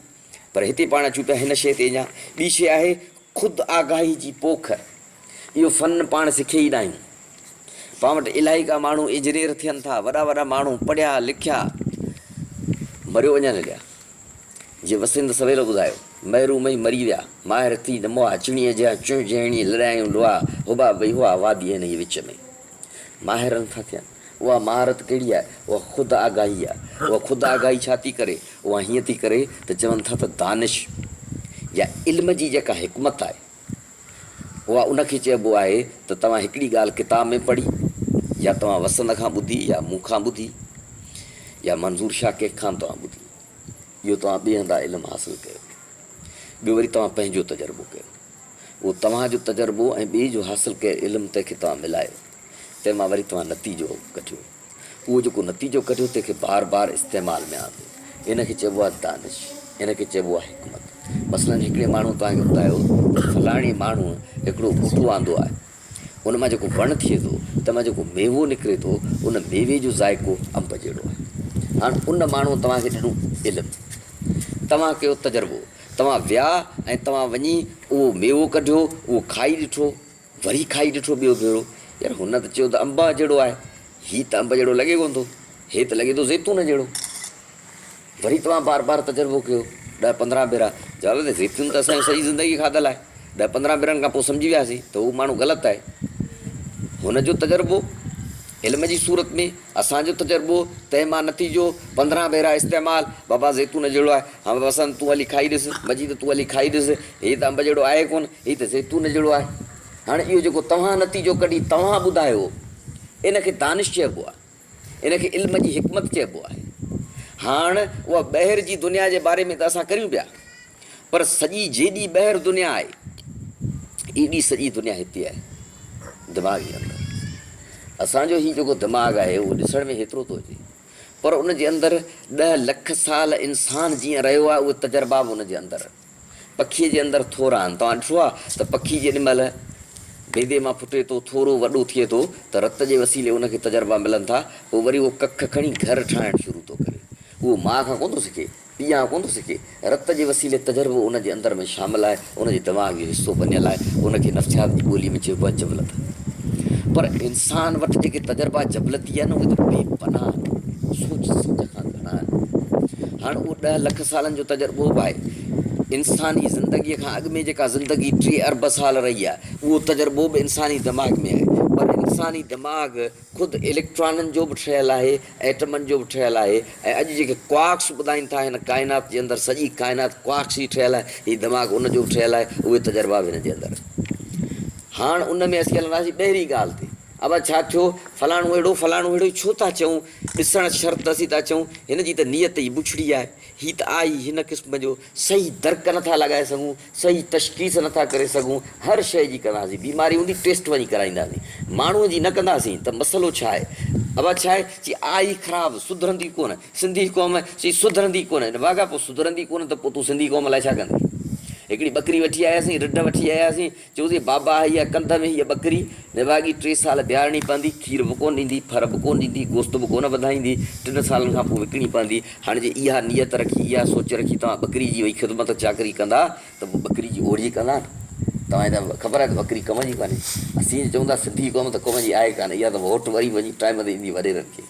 پر هتي پاڻ اچون پيا هن شيء تي اڃا. ٻي شيء آهي خود آگاهي جي پوک. اهو فن پاڻ سکي ئي ناهيون. پاڻ وٽ الائي ڪا ماڻهو انجنيئر ٿين ٿا، وڏا وڏا ماڻهو پڙهيا لکيا مريو وڃن هليا. جيئن وسند سويل ٻڌايو، محروم ئي مري ويا، ماهر ٿي نه مئا، چڻيء جيان چونء جهيڻي لڏايون لئا، حباب وئي هئا واديء انهيء وچ ۾. ماهر نٿا ٿين. اها مهارت ڪهڙي آهي؟ اها خود آگاهي آهي. اها خود آگاهي ڇا ٿي ڪري؟ اها هيئن ٿي ڪري ته چون ٿا ته دانش يا علم جي جيڪا حڪمت آهي، اها ان کي چئبو آهي ته توهان هڪڙي ڳالهه ڪتاب ۾ پڙهي يا توهان وسند کان ٻڌي يا مون کان ٻڌي يا منظور شاهه ڪنهن کان به توهان ٻڌي اهو توهان ٻئي هنڌان علم حاصل ڪيو ٻيو وري توهان پنهنجو تجربو ڪيو اهو توهان جو تجربو ۽ ٻئي جو حاصل ڪيل علم تنهن کي توهان ملايو تنهن مان وري توهان نتيجو ڪڍيو اهو جيڪو نتيجو ڪڍيو تنهن کي بار بار استعمال ۾ آندو. ان کي چئبو آهي دانش، ان کي چئبو آهي حڪمت. مثلاً هڪڙي ماڻهوء توهان کي ٻڌايو ته فلاڻي ماڻهوء هڪڙو ٻوٽو آندو آهي، ان مان جيڪو وڻ ٿئي ٿو، تنهن مان جيڪو ميوو نڪري ٿو، ان ميوي جو ذائقو انب جهڙو آهي. هاڻ ان ماڻهوء توهان کي ڏنو علم، توهان ڪيو تجربو، توهان ويا ۽ توهان وڃي اهو ميوو ڪڍيو، اهو کائي ڏٺو، وري کائي ڏٺو ٻيو ڀيرو، يار هن ته چيو ته انب جهڙو آهي، هي ته انب جهڙو لڳي ڪونه ٿو، هي ته لڳي ٿو زيتون جهڙو. وري توهان بار بار تجربو ڪيو، ڏهه 15 ڀيرا، جواب ته زيتون ته اسان جي سڄي زندگي کاڌل آهي. ڏهه 15 ڀيرن کان پوء سمجهي وياسين ته هو ماڻهو غلط آهي. هن جو تجربو علم جي صورت ۾، اسان جو تجربو، تنهن مان نتيجو، 15 ڀيرا استعمال، بابا زيتون جهڙو آهي، ها وسند تون هلي کائي ڏس، مجيد تون هلي کائي ڏس، هي ته انب جهڙو آهي ڪونه، هي ته زيتون جهڙو آهي. هاڻي اهو جيڪو توهان نتيجو ڪڍي توهان ٻڌايو، ان کي دانش چئبو آهي، ان کي علم جي حڪمت چئبو آهي. هاڻ اها ٻاهر جي دنيا جي باري ۾ ته اسان ڪريون پيا، پر سڄي جيڏي ٻاهر دنيا آهي، ايڏي سڄي دنيا هتي آهي، دماغ جي اندر. اسان جو هي جيڪو دماغ آهي، اهو ڏسڻ ۾ هيترو ٿو اچي، پر ان جي اندر 10 لک سال انسان جيئن رهيو آهي، اهي تجربا به ان جي اندر آهن. پکيء جي اندر ٿورا آهن. توهان ڏٺو آهي ته پکي جيڏي مهل بيدي مان ڦٽي ٿو، ٿورو وڏو ٿئي ٿو ته رت جي وسيلي ان کي تجربا ملن ٿا، پوء وري اهو ڪک کڻي گهر ٺاهڻ شروع ٿو ڪري. اهو اهو ماء کان ڪونه ٿو سکي، پيء کان ڪونه ٿو سکي. رت جي وسيلي تجربو ان جي اندر ۾ شامل آهي، ان جي دماغ جو حصو بنيل آهي، ان کي نفسيات جي ٻوليء ۾ چئبو آهي جبلت. پر انسان وٽ جيڪي تجربا جبلتي آهن، اهي ته بي پناهه آهن، سوچ سمجهه کان گهڻا آهن. هاڻ اهو ڏهه لک سالن جو تجربو به آهي. انساني زندگيء کان اڳ ۾ جيڪا زندگي ٽي ارب سال رهي آهي، اهو تجربو به انساني دماغ ۾ آهي. پر انساني دماغ خود اليڪٽرانن جو به ٺهيل آهي، ايٽمن جو به ٺهيل آهي ۽ اڄ جيڪي ڪوارڪس ٻڌائين ٿا هن ڪائنات جي اندر سڄي ڪائنات ڪوارڪس جي ٺهيل آهي، هي دماغ ان جو به ٺهيل آهي، اهي تجربا به هن جي اندر آهن. هاڻ ان ۾ اسين هلنداسين ٻهرين ڳالهه تي. ابا ڇا ٿيو، فلاڻو اهڙو فلاڻو اهڙو ڇو ٿا چئون، ڏسڻ شرط اسين ٿا چئون هن جي ته نيت ئي بڇڙي آهي، هي ته آهي ئي هن قسم جو، صحيح درڪ نٿا لڳائي سگهون، صحيح تشخيص نٿا ڪري سگهون، هر شيء جي ڪنداسين، بيماري هوندي ٽيسٽ وڃي ڪرائينداسين، ماڻهوء جي نه ڪنداسين ته مسئلو ڇا آهي؟ ابا ڇا آهي؟ چي آء ئي خراب، سڌرندي ڪونه، سنڌي قوم چي سڌرندي ڪونه، نڀاڳا پوء سڌرندي ڪونه ته پوء تون سنڌي قوم لاء ڇا ڪندين؟ هڪڙي ٻڪري وٺي آياسين، رڍ وٺي آياسين، چيوسين بابا هيء ڪنڌ ۾ هيء ٻڪري نڀاڳي ٽي سال بيهارڻي پوندي، کير به ڪونه ڏيندي، ڦر به ڪونه ڏيندي، گوشت به ڪونه وڌائيندي، ٽن سالن کان پوء وڪڻي پوندي. هاڻي جي اها نيت رکي، اها سوچ رکي توهان ٻڪري جي وئي خدمت چاڪري ڪندا ته پوء ٻڪري جي اوڙي ڪندا نه. توهان کي ته خبر آهي ته ٻڪري ڪم جي ڪانهي. اسين چئون ٿا سنڌي قوم ته ڪم جي آهي ڪانه، اها ته ووٽ وري وڃي ٽائيم تي ايندي وڏيرن کي.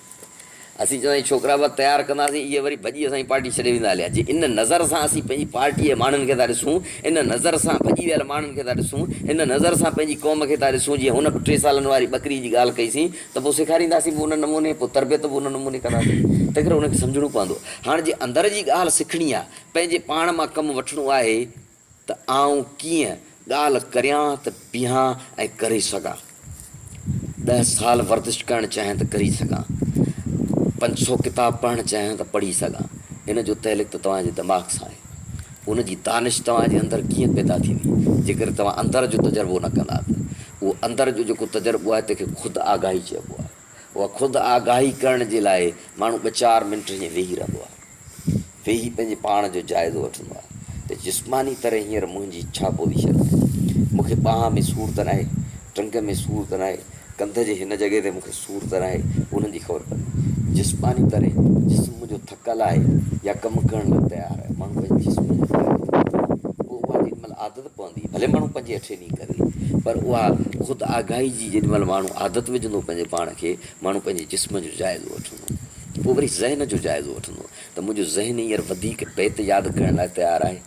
اسين چوندا آهيون ڇوڪرا به تيار ڪنداسين اهي وري ڀڄي اسان جي پارٽي ڇڏي ويندا هليا جي ان نظر سان اسين پنهنجي پارٽي جي ماڻهن کي ٿا ڏسون ان نظر سان ڀڄي ويل ماڻهن کي ٿا ڏسون ان نظر سان پنهنجي قوم کي ٿا ڏسون جيئن هن به ٽي سالن واري ٻڪري جي ڳالهه ڪئي سين ته پوء سيکارينداسين به ان نموني پوء تربيت به ان نموني ڪنداسين تنهنڪري ان کي سمجهڻو پوندو هاڻ جي اندر جي ڳالهه سکڻي آهي پنهنجي پاڻ مان ڪم وٺڻو آهي ته آئون ڪيئن ڳالهه ڪريان ته بيهان ۽ ڪري سگهان. ڏهه سال ورزش ڪرڻ چاهيان ته ڪري سگهان. 500 ڪتاب پڙهڻ چاهيان ته پڙهي سگهان. ان جو تعلق ته توهان جي دماغ سان آهي. ان جي دانش توهان جي اندر ڪيئن پيدا ٿيندي، جيڪڏهن توهان اندر جو تجربو نه ڪندا ته. اهو اندر جو جيڪو تجربو آهي تنهن کي خود آگاهي چئبو آهي. اها خود آگاهي ڪرڻ جي لاء ماڻهو ٻه چار منٽ هيئن ويهي رهندو آهي. ويهي پنهنجي پاڻ جو جائزو وٺندو آهي ته جسماني طرح هينئر منهنجي ڇا پوزيشن آهي. مون کي ٻانهن ۾ سور ته ناهي، ٽنگ ۾ سور ته ناهي، ڪنڌ جي هن جڳهه تي مون کي سور ته ناهي، انهن جي خبر پوندي. جسماني طرح جسم منهنجو ٿڪل آهي يا ڪم ڪرڻ لاء تيار آهي. ماڻهو پنهنجي جسم جو جائزو وٺندو آهي. پوء اها جيڏي مهل عادت پوندي، ڀلي ماڻهو پنجين اٺين ڏينهن ڪري، پر اها خود آگاهي جي جيڏي مهل ماڻهو عادت وجهندو پنهنجي پاڻ کي، ماڻهو پنهنجي جسم جو جائزو وٺندو. پوء وري ذهن جو جائزو وٺندو ته منهنجو ذهن هينئر وڌيڪ بيت ياد ڪرڻ لاء تيار آهي،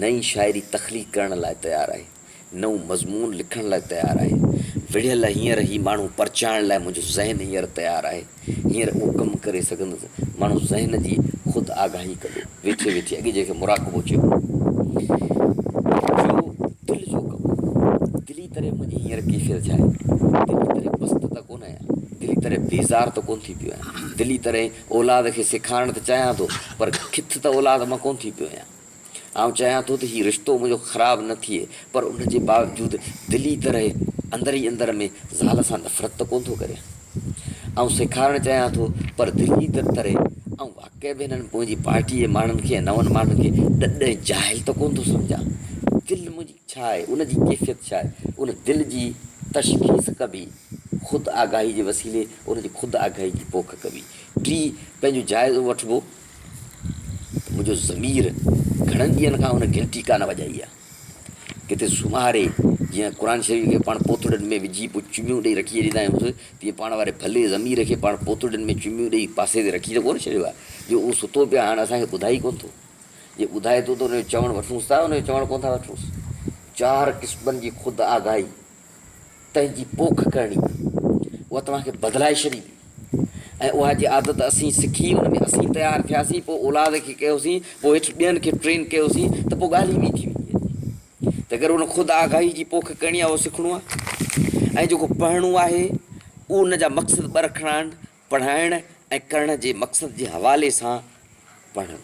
نئين شاعري تخليق ڪرڻ لاء تيار آهي، نئون مضمون لکڻ لاء تيار آهي، وڙهيل هينئر هي ماڻهو پرچائڻ لاء منهنجو ذهن هينئر تيار آهي، هينئر اهو ڪم ڪري سگهندس. ماڻهو ذهن جي خود آگاهي ڪندو، ويٺي ويٺي اڳي جنهن کي مراقبو چئبو هو، جو دل جو ڪم هو. دلي طرح منهنجي هينئر ڪيفيت ڇا آهي؟ دلي طرح پست ته ڪونه آهيان. دلي طرح بيزار ته ڪونه ٿي پيو آهيان. دلي طرح اولاد کي سيکارڻ ته چاهيان ٿو، پر کٿ ته اولاد مان ڪونه ٿي پيو آهيان. آئون چاهيان ٿو ته هي رشتو منهنجو خراب نه ٿئي، پر ان جي باوجود دلي طرح اندر ئي اندر ۾ زال سان نفرت ته ڪونه ٿو ڪريان. آئون سيکارڻ چاهيان ٿو، پر دلي طرح آئون واقعي به هنن منهنجي پارٽيء جي ماڻهن کي ۽ نون ماڻهن کي ڏڏ ۽ جاهل ته ڪونه ٿو سمجهان. دل منهنجي ڇا آهي، ان جي ڪيفيت ڇا آهي، ان دل جي تشخيص ڪبي، خود آگاهي جي وسيلي ان جي خود آگاهي جي پوک ڪبي. ٽي، پنهنجو جائزو وٺبو ته منهنجو ضمير گهڻن ڏينهن کان ان گهنٽي ڪانه وڄائي آهي. ڪٿي سمهاري جيئن قرآن شريف کي پاڻ پوٿڙين ۾ وجهي پوء چميون ڏئي رکي ڇڏيندا آهيون تيئن پاڻ واري ڀلي ضمير کي پاڻ پوٿڙين ۾ چميون ڏئي پاسي تي رکي ته ڪونه ڇڏيو آهي جو اهو ستو پيو آهي هاڻ اسان کي ٻڌائي ڪونه ٿو. جي ٻڌائي ٿو ته ان جو چوڻ وٺونس ٿا، ان جو چوڻ ڪونه ٿا وٺونس. چار قسمن جي خود آگاهي، تنهن جي پوک ڪرڻي، اها توهان کي بدلائي ڇڏيندي ۽ اها جي عادت اسين سکي ان ۾ اسين تيار ٿياسين، پوء اولاد کي ڪيوسين، پوء هيٺ ٻين کي ٽرين ڪيوسين ته پوء ڳالهه ئي ٻي ٿي ويندي آهي. تنهن ڪري ان خود آگاهي جي پوک ڪرڻي آهي اهو سکڻو آهي ۽ جيڪو پڙهڻو آهي اهو ان جا مقصد ٻه رکڻا آهن، پڙهائڻ ۽ ڪرڻ جي مقصد جي حوالي سان پڙهڻ.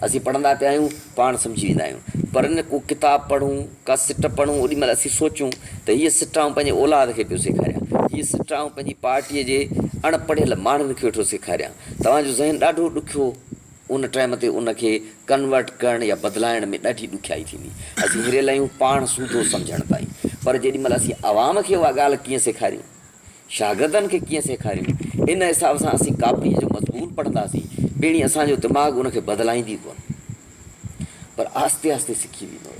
اسين پڙهندا پيا آهيون، پاڻ سمجهي ويندا آهيون، پر نه ڪو ڪتاب پڙهون، ڪا سٽ پڙهون، اوڏي مهل اسين سوچون ته هيء سٽ آئون پنهنجي اولاد کي پيو سيکاريان، هيء سٽ آئون پنهنجي پارٽيء جي اڻ پڙهيل ماڻهن کي ويٺو سيکاريان. توهان جو ذهن ڏاڍو ڏکيو ان ٽائيم تي ان کي ڪنورٽ ڪرڻ يا بدلائڻ ۾ ڏاڍي ڏکيائي ٿيندي. اسين هريل آهيون پاڻ سوڌو سمجهڻ تائين، پر جيڏي مهل اسين عوام کي اها ڳالهه ڪيئن سيکاريون؟ شاگردن کي ڪيئن سيکاريون، ان حساب سان اسين ڪاپيء جو مضمون پڙهنداسين، پهرين اسان جو دماغ ان کي بدلائيندي ڪونه، پر آهستي آهستي سکي ويندو.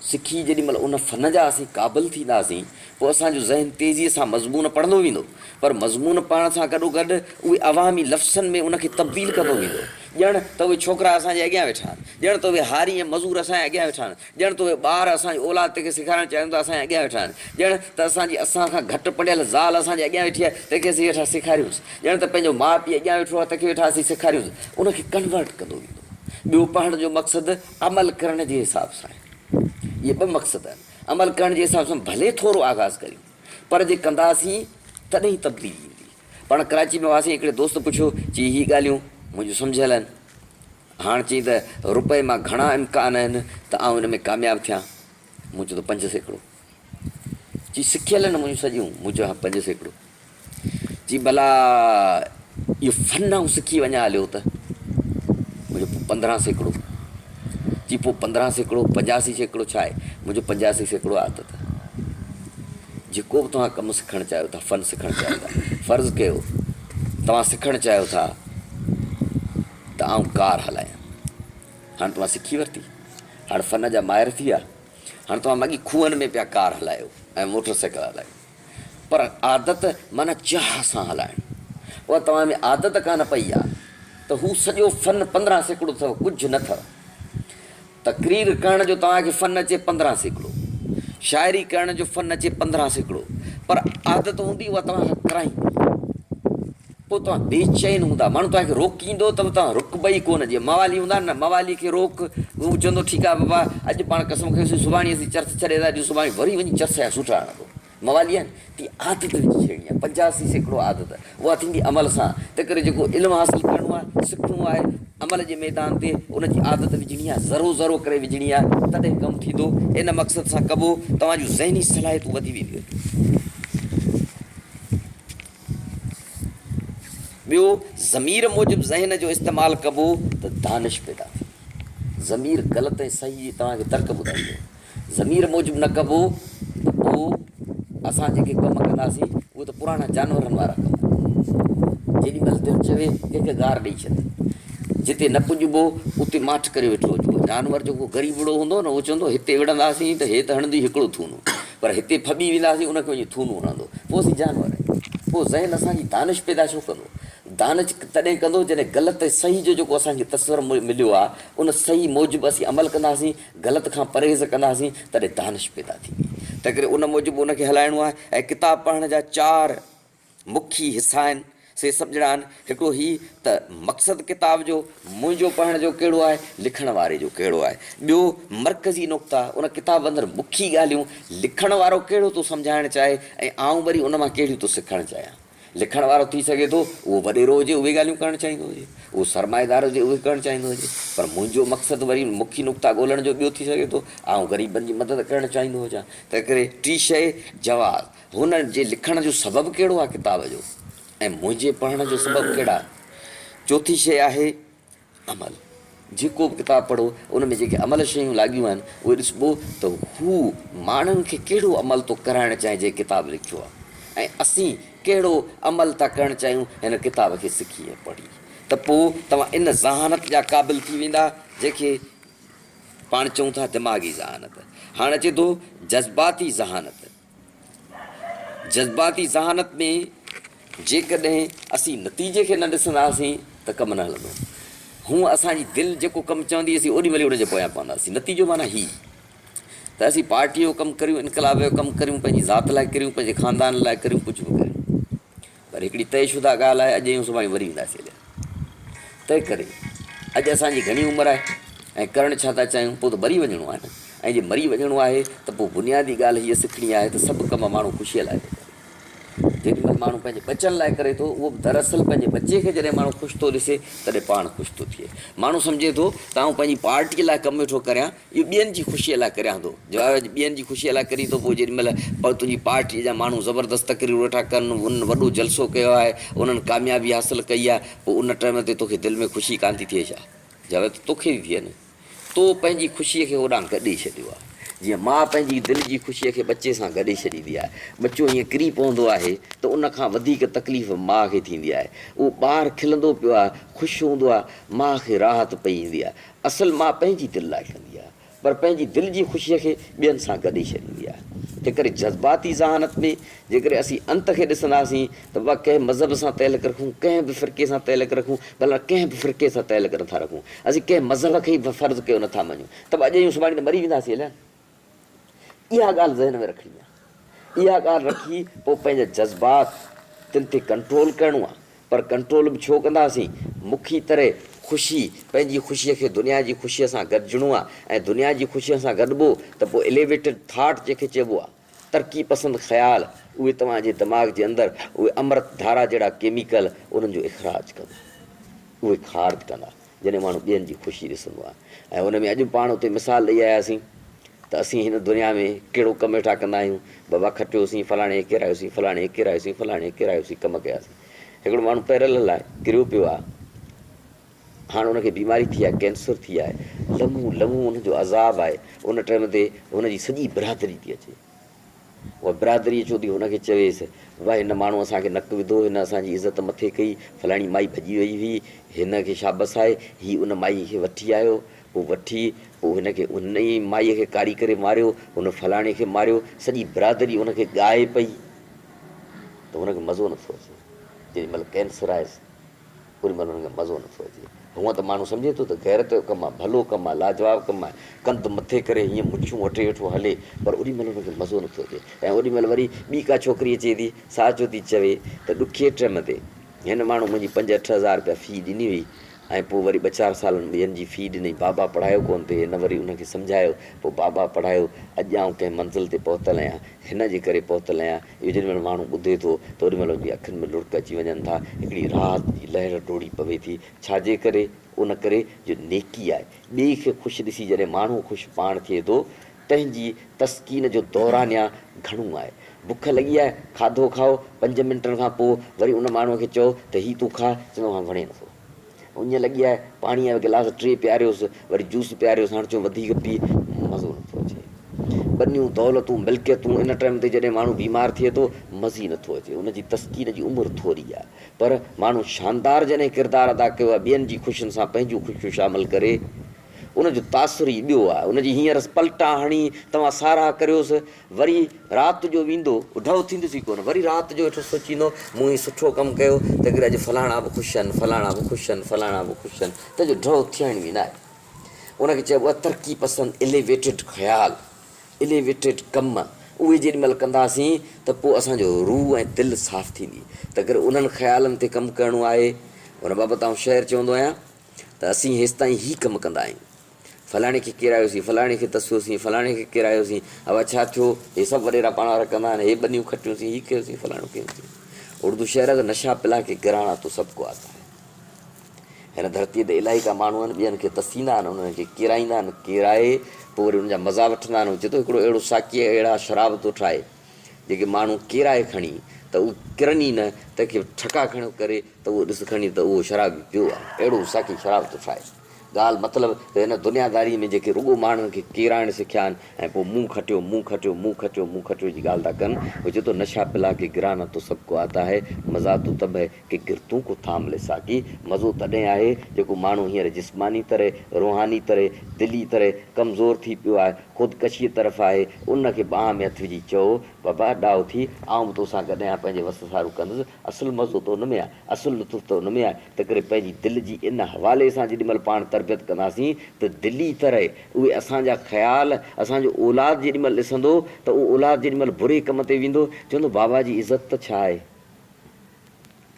سکي جيڏي مهل ان فن جا اسين قابل ٿينداسين، پوء اسان جو ذهن تيزيء سان مضمون پڙهندو ويندو، پر مضمون پڙهڻ سان گڏوگڏ اهي عوامي لفظن ۾ ان کي تبديل ڪندو ويندو. ڄڻ ته اهي ڇوڪرا اسان جي اڳيان ويٺا آهن، ڄڻ ته اهي هاري ۽ مزور اسان جي اڳيان ويٺا آهن، ڄڻ ته اهي ٻار اسان جي اولاد تنهن کي سيکارڻ چاهيون ٿا اسان جي اڳيان ويٺا آهن، ڄڻ ته اسان جي اسان کان گهٽ پڙهيل زال اسان جي اڳيان ويٺي آهي تنهن کي اسين ويٺا سيکاريونس، ڄڻ ته پنهنجو ماء پيء اڳيان ويٺو آهي تنهن کي ويٺا اسين سيکاريونس، ان کي ڪنورٽ ڪندو ويندو. ٻيو پڙهڻ جو مقصد عمل ڪرڻ جي حساب سان آهي. اهي ٻه مقصد آهن. عمل ڪرڻ جي حساب سان ڀلي ٿورو آغاز ڪريون پر جي ڪنداسين تڏهن ئي تبديلي ايندي. پاڻ ڪراچي ۾ هئاسين هڪڙي دوست پڇيو چي هي ڳالهيون منهنجون سمجهيل آهن. هاڻ چئين ته رپئي مان گهڻا امڪان آهن ته آئون ان ۾ ڪامياب ٿيان؟ مون چيو ته 5%. چي سکيل آهن منهنجون سڄيون؟ مون چيو ها 5%. چي ڀلا اهو فن آئون سکي وڃان هليو ته؟ مون چيو پوء 15%. چي پوء 15% 85% ڇا آهي؟ مون چيو 85% عادت. جيڪو به توهان ڪم سکڻ چاهيو ٿا، فن سکڻ چاهيو ٿا، فرض ڪيو توهان سکڻ چاهيو ٿا ته آئون ڪار هلايان. هاڻ توهان سکي ورتي، هاڻ فن جا ماهر ٿي ويا، هاڻ توهان مڳي کوهن ۾ پيا ڪار هلايو ۽ موٽر سائيڪل هلايو، پر عادت معنيٰ چاهه سان هلائڻ، اها توهان ۾ عادت ڪانه پئي آ ته هو سڄو فن 15% اٿو، ڪجهه نه اٿو. تقرير ڪرڻ جو توهان کي فن اچي 15%، شاعري ڪرڻ جو فن اچي 15%، پر عادت هوندي اها توهان کان ڪرائيندي. پوء توهان بي چين هوندا، ماڻهو توهان کي روڪيندو ته به توهان رڪبا ئي ڪونه، جيئن موالي هوندا آهن نه، موالي کي روڪ، هو چوندو ٺيڪ آهي بابا اڄ پاڻ قسم کنيوسين سڀاڻي اسين چرس ڇڏي ٿا ڏيون، سڀاڻي وري وڃي چرس جا سوٽا هڻندو. موالي آهن، تي عادت وجهي ڇڏڻي آهي، 85% عادت اها ٿيندي عمل سان، تنهنڪري جيڪو علم حاصل ڪرڻو آهي، سکڻو آهي، عمل جي ميدان تي ان جي عادت وجهڻي آهي، ذرو ذرو ڪري وجهڻي آهي، تڏهن ڪم ٿيندو، ان مقصد سان ڪبو، توهان جون ذهني صلاحيتون وڌي وينديون. ٻيو ضمير موجب ذهن جو استعمال ڪبو ته دانش پيدا ٿيندي. ضمير غلط ۽ صحيح جي توهان کي ترڪ ٻڌائيندو. ضمير موجب نه ڪبو ته پوء اسان جيڪي ڪم ڪنداسين اهي ته پراڻا جانورن وارا ڪم آهن. جيڏي مهل دل چوي ڪنهن کي گار ڏئي ڇڏ. جتي نه پڄبو اتي ماٺ ڪري ويٺو هجبو. جانور جيڪو غريبڙو هوندو نه اهو چوندو هتي وڙهنداسين ته هي ته هڻندي هڪڙو ٿونو. پر هتي ڦٻي وينداسين ان کي وڃي ٿونو هڻندو. پوء اسين جانور آهيون. پوء ذهن اسان جي دانش پيدا ڇو ڪندو؟ دانش تڏهن ڪندو جڏهن غلط ۽ صحيح جو جيڪو اسان کي تصور مليو آهي ان صحيح موجب اسين عمل ڪنداسين، غلط کان پرهيز ڪنداسين تڏهن دانش پيدا ٿيندي. تنهنڪري ان موجب ان کي هلائڻو آهي ۽ ڪتاب پڙهڻ جا چار مکي حصا آهن، سي سمجهڻا آهن. هڪڙو هي ته مقصد ڪتاب جو، منهنجو پڙهڻ جو ڪهڙو آهي، لکڻ واري جو ڪهڙو آهي. ٻيو مرڪزي نقطا، ان ڪتاب اندر مکي ڳالهيون، لکڻ وارو ڪهڙو ٿو سمجهائڻ چاهي ۽ آئون وري ان مان ڪهڙيون ٿو سکڻ چاهيان. لکڻ وارو ٿي سگهي ٿو اهو وڏيرو هجي اهي ڳالهيون ڪرڻ چاهيندو هجي، اهو سرمائيدار هجي اهي ڪرڻ چاهيندو هجي، پر منهنجو مقصد وري مکي نقطا ڳولڻ جو ٻيو ٿي سگهي ٿو، آئون غريبن جي مدد ڪرڻ چاهيندو هجان. تنهنڪري ٽي شيء جواز، هن جي لکڻ جو سبب ڪهڙو آهي ڪتاب جو ۽ منهنجي پڙهڻ جو سبب ڪهڙا آهن. چوٿين شيء آهي عمل، جيڪو به ڪتاب پڙهو ان ۾ جيڪي عمل شيون لاڳيون آهن اهي ڏسبو ته هو ماڻهن کي ڪهڙو عمل ٿو ڪرائڻ چاهي جنهن ڪتاب لکيو آهي ۽ اسين ڪهڙو عمل ٿا ڪرڻ چاهيون هن ڪتاب کي سکي ۽ پڙهي ته پوء توهان ان ذهانت جا قابل ٿي ويندا جنهن کي پاڻ چئون ٿا دماغي ذهانت. هاڻ اچي ٿو جذباتي ذهانت. جذباتي ذهانت ۾ جيڪڏهن اسين نتيجي کي نه ڏسنداسين ته ڪم نه هلندو. هونء اسان جي دل جيڪو ڪم چوندي اسين اوڏي مهل ئي ان جي پويان پونداسين. نتيجو معنيٰ هي ته اسين پارٽيء جو ڪم ڪريون، انقلاب جو ڪم ڪريون، پنهنجي ذات لاء ڪريون، پنهنجي خاندان لاء ڪريون، ڪجهه به ڪريون. پر هڪڙي طئي شده ڳالهه آهي، اڄ آهيون سڀاڻي وري وينداسين هليا. تنهن ڪري اڄ اسان جي گهڻي عمر آهي ۽ ڪرڻ ڇا ٿا چاهيون، پوء ته مري وڃڻو آهي نه. ۽ جي مري وڃڻو آهي ته پوء بنيادي ڳالهه هيء سکڻي آهي ته سڀ ڪم ماڻهو خوشيء لاء ٿو ڪري. جيڏي مهل ماڻهو پنهنجي ٻچن لاء ڪري ٿو، اهو به دراصل پنهنجي ٻچي کي جڏهن ماڻهو خوش ٿو ڏسي، تڏهن پاڻ خوش ٿو ٿئي. ماڻهو سمجهي ٿو ته آئون پنهنجي پارٽيء لاء ڪم ويٺو ڪريان، اهو ٻين جي خوشيء لاء ڪريان ٿو. جواب ٻين جي خوشيء لاء ڪرين ٿو، پوء جيڏي مهل تنهنجي پارٽيء جا ماڻهو زبردست تقريرون ويٺا ڪن، انهن وڏو جلسو ڪيو آهي، انهن ڪاميابي حاصل ڪئي آهي، پوء ان ٽائيم تي توکي دل ۾ خوشي ڪانه ٿي ٿئي ڇا؟ جواب ته توکي ٿي ٿئي نه. تو پنهنجي خوشيء کي هوڏانهن گڏي ڇڏيو آهي. جيئن ماء پنهنجي دل جي خوشيء کي ٻچي سان گڏي ڇڏيندي آهي. ٻچو ائين ڪري پوندو آهي ته ان کان وڌيڪ تڪليف ماء کي ٿيندي آهي. اهو ٻار کلندو پيو آهي، خوش هوندو آهي، ماء کي راحت پئي ايندي آهي. اصل ماء پنهنجي دل لاء ڪندي آهي، پر پنهنجي دل جي خوشيء کي ٻين سان گڏي ڇڏيندي آهي. تنهنڪري جذباتي ذهانت ۾ جيڪڏهن اسين انت کي ڏسنداسين ته بابا ڪنهن مذهب سان تعلق رکون، ڪنهن به فرقي سان تعلق رکون، ڀلا ڪنهن به فرقي سان تعلق نٿا رکون، اسين ڪنهن مذهب کي ئي فرض ڪيو نٿا مڃون ته به اڄ آهيون سڀاڻي ته مري وينداسين هليا. اها ڳالهه ذهن ۾ رکڻي آهي. اها ڳالهه رکي پوء پنهنجا جذبات تن تي ڪنٽرول ڪرڻو آهي. پر ڪنٽرول به ڇو ڪنداسين؟ مکي طرح خوشي، پنهنجي خوشيء کي دنيا جي خوشيء سان گڏجڻو آهي ۽ دنيا جي خوشيء سان گڏبو ته پوء Elevated Thought جنهن کي چئبو آهي، ترقي پسند خيال، اهي توهان جي دماغ جي اندر اهي امرت ڌارا جهڙا ڪيميڪل انهن جو اخراج ڪندا. اهي خارج ڪندا. جڏهن ماڻهو ٻين جي خوشي ڏسندو آهي ۽ ان ۾ اڄ به پاڻ اتي مثال ڏئي آياسين ته اسين هن دنيا ۾ ڪهڙو ڪم ويٺا ڪندا آهيون، بابا کٽيوسين، فلاڻي کي ڪيرايوسين، فلاڻي کي ڪيرايوسين، فلاڻي کي ڪيرايوسين، ڪم ڪياسين. هڪڙو ماڻهو پيرل آهي، ڪريو پيو آهي، هاڻ ان کي بيماري ٿي آهي، ڪينسر ٿي آهي، لمحو لمحو ان جو عذاب آهي، ان ٽائيم تي هن جي سڄي برادري ٿي اچي. اها برادري اچيو ٿي هن کي چويس، واهه هن ماڻهو اسان کي نڪ وڌو، هن اسان جي عزت مٿي ڪئي، فلاڻي مائي ڀڄي وئي هئي، هن کي شابس آهي، هي ان مائيء کي وٺي آيو، پوء وٺي، پوء هن کي ان ئي مائيء کي ڪاري ڪري ماريو، هن فلاڻي کي ماريو، سڄي برادري ان کي ڳائي پئي ته هن کي مزو نٿو اچي، جيڏي مهل ڪينسر آيس. اوڏي مهل هن کي مزو نٿو اچي. هونء ته ماڻهو سمجهي ٿو ته غيرت جو ڪم آهي، ڀلو ڪم آهي، لاجواب ڪم آهي، ڪنڌ مٿي ڪري هيئن مڇون وٺي ويٺو هلي، پر اوڏي مهل هن کي مزو نٿو اچي. ۽ اوڏي مهل وري ٻي ڪا ڇوڪري اچي ٿي، سا اچيو ٿي چوي ته ڏکيي ٽيم تي هن ماڻهو منهنجي پنج اٺ هزار رپيا في ڏني هئي ۽ پوء وري ٻه چار سالن ٻين جي في ڏنئي، بابا پڙهايو ڪونه ٿي، هن وري ان کي سمجهايو، پوء بابا پڙهايو، اڄ آئون ڪنهن منزل تي پهتل آهيان، هن جي ڪري پهتل آهيان. اهو جيڏي مهل ماڻهو ٻڌي ٿو ته اوڏي مهل هن جي اکين ۾ لڙڪ اچي وڃن ٿا، هڪڙي راحت جي لهر ڊوڙي پوي ٿي. ڇا جي ڪري؟ ان ڪري جو نيڪي آهي. ٻئي کي خوش ڏسي جڏهن ماڻهو خوش پاڻ ٿئي ٿو، تنهن جي تسڪين جو دورانيا گهڻو آهي. بک لڳي آهي، کاڌو کائو، پنج منٽن کان پوء وري ان ماڻهوء کي چئو ته هي تون کاء، چوندو هان وڻي نٿو. اڃ لڳي آهي، پاڻيء جا گلاس ٽي پياريوس، وري جوس پياريوس، هاڻ چيو وڌيڪ پيء، مزو نٿو اچي. ٻنيون، دولتون، ملڪيتون، ان ٽائيم تي جڏهن ماڻهو بيمار ٿئي ٿو، مزي نٿو اچي، ان جي تسڪين جي عمر ٿوري آهي. پر ماڻهو شاندار جڏهن ڪردار ادا ڪيو آهي، ٻين جي خوشين سان پنهنجون خوشيون شامل ڪري، ان جو تاثر ئي ٻيو آهي. ان جي هينئر پلٽا هڻي توهان ساراهه ڪريوس، وري رات جو ويندو، ڍؤ ٿيندس ئي ڪونه، وري رات جو ويٺو سوچيندو، مون هي سٺو ڪم ڪيو، تنهنڪري اڄ فلاڻا به خوش آهن، فلاڻا به خوش آهن، فلاڻا به خوش آهن، تنهن جو ڍؤ ٿيڻ ئي ناهي. ان کي چئبو آهي ترقي پسند Elevated خيال، Elevated ڪم، اهي جيڏي مهل ڪنداسين ته پوء اسان جو روح ۽ دل صاف ٿيندي. تنهنڪري انهن خيالن تي ڪم ڪرڻو آهي. ان بابت آئون شعر چوندو آهيان. ته اسين هيستائين هي ڪم ڪندا آهيون. فلاڻي کي ڪيرايوسين، فلاڻي کي تسيوسين، فلاڻي کي ڪيرايوسين، ابا ڇا ٿيو، هي سڀ وڏيرا پاڻ وارا ڪندا آهن، هي ٻنيون کٽيونسين، هي ڪيوسين، فلاڻو ڪيوسين. اردو شعر آهي ته نشا پلا ڪي گرانا تو سب ڪو آتا هي. هن ڌرتيء تي الائي ڪا ماڻهو آهن، ٻين کي تسيندا آهن، انهن کي ڪيرائيندا آهن، ڪيرائي پوء وري انهن جا مزا وٺندا آهن. هو چئي ٿو هڪڙو اهڙو ساقي اهڙا شراب ٿو ٺاهي، جيڪي ماڻهو ڪيرائي کڻي ته هو ڪرن ئي نه، تنهن کي ٺڪا کڻيو ڪري ته اهو ڏس کڻي ته اهو شرابي پيو آهي، اهڙو ساقي شراب ٿو ٺاهي. ڳالهه مطلب ته هن دنياداريء ۾ جيڪي رڳو ماڻهن کي ڪيرائڻ سکيا آهن ۽ پوء مون کٽيو، مون کٽيو، مون کٽيو، مون کٽيو جي ڳالهه ٿا ڪن، هو چئي ٿو نشا پلا ڪي گرانا تو سب ڪو آتا هي، مزا تو تب هي ڪي گرتون ڪو ٿام لي ساقي. مزو تڏهن آهي جيڪو ماڻهو هينئر جسماني طرح، روحاني طرح، دلي طرح ڪمزور ٿي پيو آهي، خودڪشيء طرف آهي، ان کي ٻانهن ۾ هٿ وجهي چئو، بابا ڏاهو ٿي، آئون به توسان گڏ آهيان، پنهنجي وس سارو ڪندس، اصل مزو ته ان ۾ آهي، اصل لطف ته ان ۾ آهي، تنهنڪري پنهنجي دل جي ان حوالي سان جيڏي مهل پاڻ تربيت ڪنداسين ته دلي طرح اهي اسان جا خيال، اسان جو اولاد جيڏي مهل ڏسندو ته اهو اولاد جيڏي مهل بري ڪم تي ويندو، چوندو بابا جي عزت ته ڇا آهي؟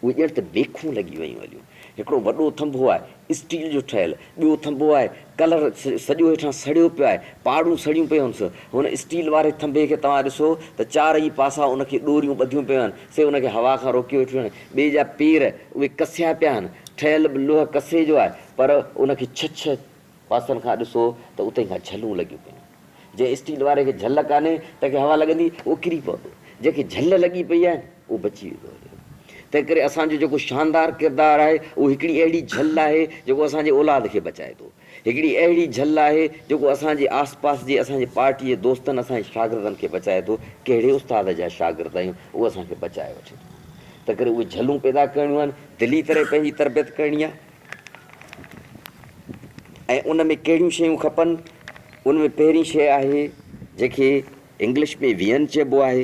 اهي ڄڻ ته بيکون لڳي ويون هليون. هڪڙو وڏو ٿنڀو آهي، اسٽيل جو ٺهيل، ٻيو ٿنڀو آهي، ڪلر سڄو هيٺان سڙيو پيو آهي، پاڙون سڙيون پيون هنس. هن اسٽيل واري ٿنڀي کي توهان ڏسو ته چار ئي پاسا ان کي ڏوريون ٻڌيون پيون آهن، سي ان کي هوا کان روڪيو ويٺيون آهن. ٻئي جا پير اهي ڪسيا پيا آهن، ٺهيل به لوهه ڪسي جو آهي، پر ان کي ڇهه ڇهه پاسن کان ڏسو ته اتي کان جهلون لڳيون پيون آهن. جنهن اسٽيل واري کي جهل ڪانهي، تنهن کي هوا لڳندي، اهو ڪري پوندو. جنهن کي جهل لڳي پئي آهي، اهو بچي ويندو هليو. تنهن ڪري اسان جو جيڪو شاندار ڪردار آهي، اهو هڪڙي اهڙي جهل آهي، جيڪو اسان جي اولاد کي بچائي ٿو. هڪڙي اهڙي جهل آهي جيڪو اسان جي آس پاس جي اسان جي پارٽي جي دوستن اسان جي شاگردن کي بچائي ٿو، ڪهڙي استاد جا شاگرد آهيون اهو اسان کي بچائي وٺي ٿو. تنهنڪري اهي جهلون پيدا ڪرڻيون آهن، دلي طرح پنهنجي تربيت ڪرڻي آهي ۽ ان ۾ ڪهڙيون شيون کپن، ان ۾ پهرين شيء آهي جنهن کي انگلش ۾ ويئن چئبو آهي،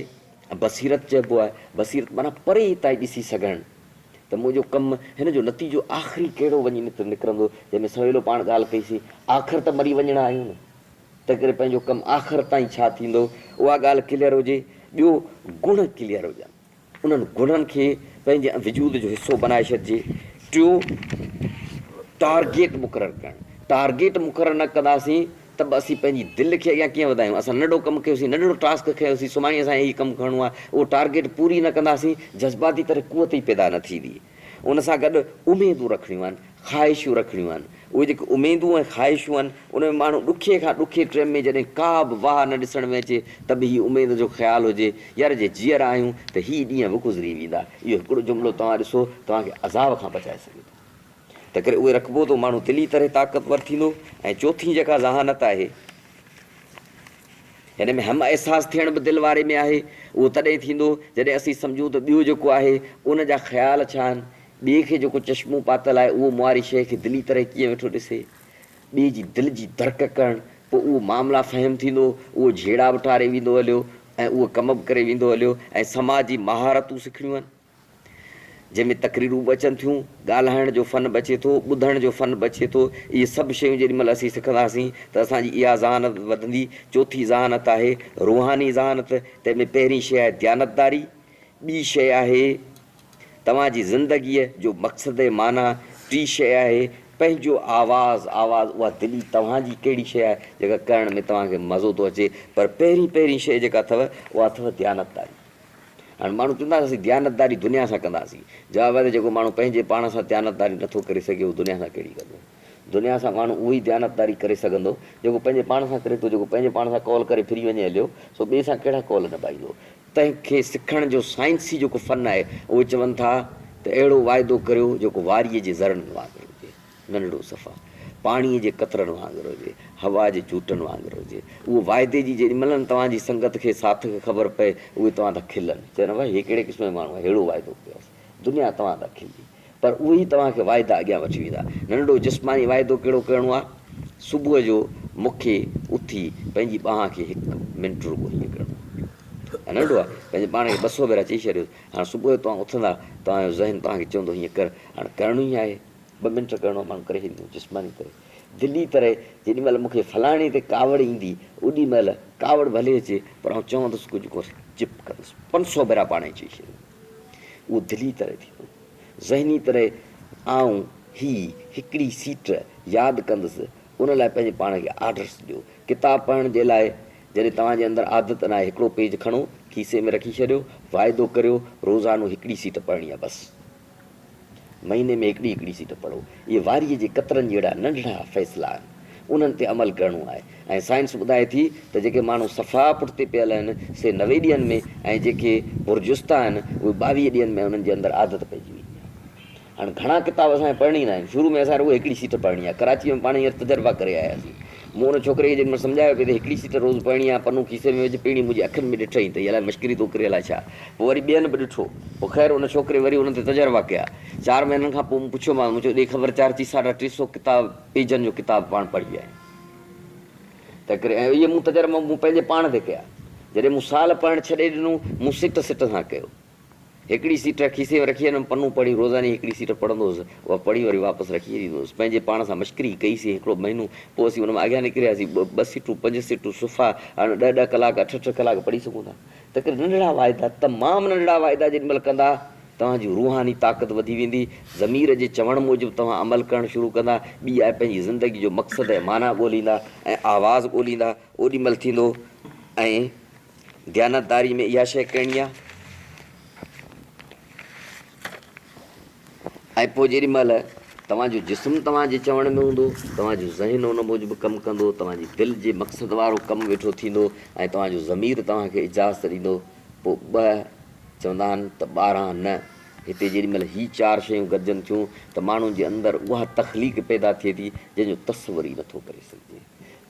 بصيرت چئبو آهي، بصيرت معنيٰ پري تائين ڏسي سگهڻ. ته منهنجو ڪم، هن جو نتيجو آخري ڪهڙو وڃي نڪرندو، جنهن ۾ سويلو پاڻ ڳالهه ڪئي سين، آخر ته مري وڃڻا آهيون نه، تنهنڪري پنهنجو ڪم آخر تائين ڇا ٿيندو، اها ڳالهه ڪليئر هجي. ٻيو گڻ ڪليئر هجن، انهن گڻن کي پنهنجي وجود جو حصو بنائي ڇڏجي. ٽيون ٽارگيٽ مقرر ڪرڻ، ٽارگيٽ مقرر نه ڪنداسين ته به اسين پنهنجي دل کي اڳيان ڪيئن وڌايون؟ اسان ننڍو ڪم ڪيوسين، ننڍڙو ٽاسڪ کنيوسين، سڀاڻي اسان کي هي ڪم ڪرڻو آهي، اهو ٽارگيٽ پوري نه ڪنداسين، جذباتي طرح قوت ئي پيدا نه ٿيندي. ان سان گڏ اميدون رکڻيون آهن، خواهشون رکڻيون آهن. اهي جيڪي اميدون ۽ خواهشون آهن، ان ۾ ماڻهو ڏکي کان ڏکي ٽيم ۾ جڏهن ڪا به واهه نه ڏسڻ ۾ اچي ته به هي اميد جو خيال هجي، يار جي جيئرا آهيون ته هي ڏينهن به گذري ويندا. اهو هڪڙو جملو توهان ڏسو، توهان کي عذاب کان بچائي سگهي ٿو. تنهنڪري اهي رکبو ته ماڻهو دلي طرح طاقتور ٿيندو ۽ چوٿين جيڪا ذهانت آهي، هن ۾ هم احساس ٿيڻ به دل واري ۾ آهي، اهو تڏهن ٿيندو جڏهن اسين سمجهون ته ٻيو جيڪو آهي ان جا خيال ڇا آهن، ٻئي کي جيڪو چشمو پاتل آهي اهو مون واري شيء کي دلي طرح ڪيئن ويٺو ڏسي، ٻئي جي دل جي درڪ ڪرڻ، پوء اهو معاملا فهم ٿيندو، اهو جهيڙا به ٽاري ويندو هليو ۽ اهو ڪم به ڪري ويندو هليو ۽ سماجي مهارتون سکڻيون آهن. جنهن ۾ تقريرون به اچن ٿيون، ڳالهائڻ جو فن به اچي ٿو، ٻڌڻ جو فن به اچي ٿو، اهي سڀ شيون جيڏي مهل اسين سکنداسين ته اسان جي اها ذهانت وڌندي. چوٿين ذهانت آهي روحاني ذهانت، تنهن ۾ پهرين شيء آهي ديانتداري، ٻي شيء آهي توهان جي زندگيء جو مقصد ۽ معنيٰ، ٽين شيء آهي پنهنجو آواز، آواز اها دلي توهان جي ڪهڙي شيء آهي جيڪا ڪرڻ ۾ توهان کي مزو ٿو اچي، پر پهرين پهرين شيء جيڪا اٿو اها اٿو ديانتداري. هاڻي ماڻهو چوندا آهن اسين ديانتداري دنيا سان ڪنداسين. جواب آهي ته جيڪو ماڻهو پنهنجي پاڻ سان ديانتداري نٿو ڪري سگهي اهو دنيا سان ڪهڙي ڪندو. دنيا سان ماڻهو اهو ئي ديانتداري ڪري سگهندو جيڪو پنهنجي پاڻ سان ڪري ٿو. جيڪو پنهنجي پاڻ سان قول ڪري ڦري وڃي هليو سو ٻئي سان ڪهڙا قول نڀائيندو. تنهن کي سکڻ جو سائنسي جيڪو فن آهي اهي چون ٿا ته اهڙو واعدو ڪريو جيڪو واريء جي ذرن وانگر هجي. ننڍڙو صفا پاڻيء جي قطرن وانگر هجي، هوا جي جهوٽن وانگر هجي. اهو واعدي جي جيڏي مهل توهان جي سنگت کي، ساٿ کي خبر پئي، اهي توهان تان کلن. چون ڀائي هي ڪهڙي قسم جو ماڻهو آهي، ههڙو واعدو ڪيو اٿس. دنيا توهان تان کلندي. پر اهي ئي توهان کي واعدا اڳيان وٺي ويندا. ننڍڙو جسماني واعدو ڪهڙو ڪرڻو آهي؟ صبح جو مون کي اٿي پنهنجي ٻانهن کي هڪ منٽ رڳو هيئن ڪرڻو آهي. ننڍڙو آهي، پنهنجي پاڻ کي 200 ڀيرا چئي ڇڏيوس. هاڻ صبح جو توهان اٿندا، توهان جو ذهن توهان کي چوندو هيئن ڪر. هاڻ ڪرڻو ئي آهي. ٻه منٽ ڪرڻو ماڻهو ڪري ڇڏيندو جسماني طرح دلي طرح جيڏي مهل مون کي فلاڻي تي ڪاوڙ ايندي اوڏي مهل ڪاوڙ ڀلي اچي پر آئون چوندس ڪجهه ڪونه چپ ڪندس 500 ڀيرا پاڻ ئي چئي ڇڏيندو اهو دلي طرح ٿيندو ذهني طرح آئون هي هڪڙي سيٽ ياد ڪندس ان لاء پنهنجي پاڻ کي آرڊرس ڏيو ڪتاب پڙهڻ جي لاء جڏهن توهان جي اندر عادت ناهي هڪڙو پيج کڻو کيسي ۾ رکي ڇڏيو واعدو ڪريو روزانو هڪڙي سيٽ پڙهڻي آهي بس. مهيني ۾ هڪڙي هڪڙي سيٽ پڙهو. اهي واريء جي قطرن جهڙا ننڍڙا فيصلا آهن. انهن تي عمل ڪرڻو آهي ۽ سائنس ٻڌائي ٿي ته جيڪي ماڻهو صفا پٺتي پيل آهن سي 90 ڏينهن ۾ ۽ جيڪي پرجستا آهن اهي 22 ڏينهن ۾ انهن جي اندر عادت پئجي ويندي آهي. هاڻ گهڻا ڪتاب اسان کي پڙهڻي ناهن. شروع ۾ اسان رڳو هڪڙي سيٽ پڙهڻي آهي. ڪراچيء ۾ پاڻ هينئر تجربا ڪري آياسين. مون ان ڇوڪري کي جيڏي مهل سمجهايو پئي ته هڪڙي سيٽ روز پڙهڻي آهي، پنو کيسي ۾ وجهه، پهرين منهنجي اکين ۾ ڏٺائين ته هي الائي مشڪري ٿو ڪري الائي ڇا. پوء وري ٻين به ڏٺو. پوء خير ان ڇوڪري وري ان تي تجربا ڪيا. چار مهينن کان پوء مون پڇيومانس، مون چيو ڏي خبر چار چي ساڍا ٽي سو ڪتاب پيجن جو ڪتاب پاڻ پڙهي ويا آهين. تنهنڪري ۽ اهي مون تجربا مون پنهنجي پاڻ تي ڪيا. جڏهن مون سال پڙهڻ ڇڏي ڏنو، مون سٽ سٽ سان ڪيو. هڪڙي سيٽ کيسي ۾ رکي ۽ پنو پڙهي روزاني هڪڙي سيٽ پڙهندو هوس. اها پڙهي وري واپس رکي ڇڏيندو هوس. پنهنجي پاڻ سان مشڪري ڪئي سين هڪڙو مهينو، پوء اسين ان مان اڳيان نڪرياسين. ٻه سيٽون، پنج سيٽون، صفحا، هاڻ ڏهه ڏهه ڪلاڪ، اٺ اٺ ڪلاڪ پڙهي سگهون ٿا. تنهنڪري ننڍڙا واعدا، تمام ننڍڙا واعدا جيڏي مهل ڪندا، توهان جي روحاني طاقت وڌي ويندي. ضمير جي چوڻ موجب توهان عمل ڪرڻ شروع ڪندا. ٻي آء پنهنجي زندگي جو مقصد ۽ معنيٰ ڳوليندا ۽ آواز ڳوليندا. اوڏي مهل ٿيندو ۽ ديانتداري ۾ اها شيء ڪرڻي آهي ۽ پوء جيڏي مهل توهان جو جسم توهان جي چوڻ ۾ هوندو، توهان جو ذهن ان موجب ڪم ڪندو، توهان جي دل جي مقصد وارو ڪم ويٺو ٿيندو ۽ توهان جو ضمير توهان کي اجازت ڏيندو، پوء ٻه چوندا آهن ته 12 نه. هتي جيڏي مهل هي چار شيون گڏجن ٿيون ته ماڻهن جي اندر اها تخليق پيدا ٿئي ٿي جنهن جو تصور ئي نٿو ڪري سگهجي.